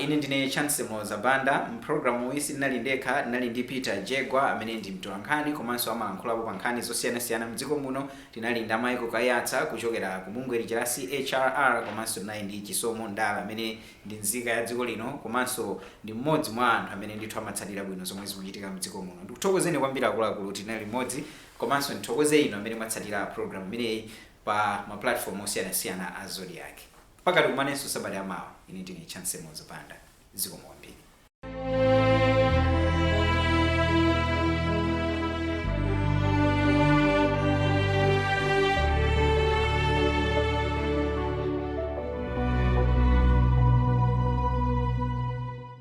Ine ndine Chance Mozabanda. Mpulogalamu iyi sindinali ndekha, ndinali ndi Peter Jegwa amene ndi mtolankhani komanso amalankhulapo pa nkhani zosiyanasiyana mdziko muno. Tinali ndi Michael Kayatsa kuchokera ku bungwe lija la CHRR, komanso tinali ndi Chisomo Ndala amene ndi nzika ya dziko lino komanso ndi mmodzi mwa anthu amene ndithu amatsatira bwino zomwe zikuchitika mdziko muno. Ndikuthokozeni kwambiri akuluakulu, tinali limodzi, komanso ndithokoze inu amene mwatsatira program imeneyi pa ma platform osiyanasiyana a Zodiak. Mpaka tikumanenso sabata yamawa, ine ndine Chance Mozapanda. Zikomo kwambiri.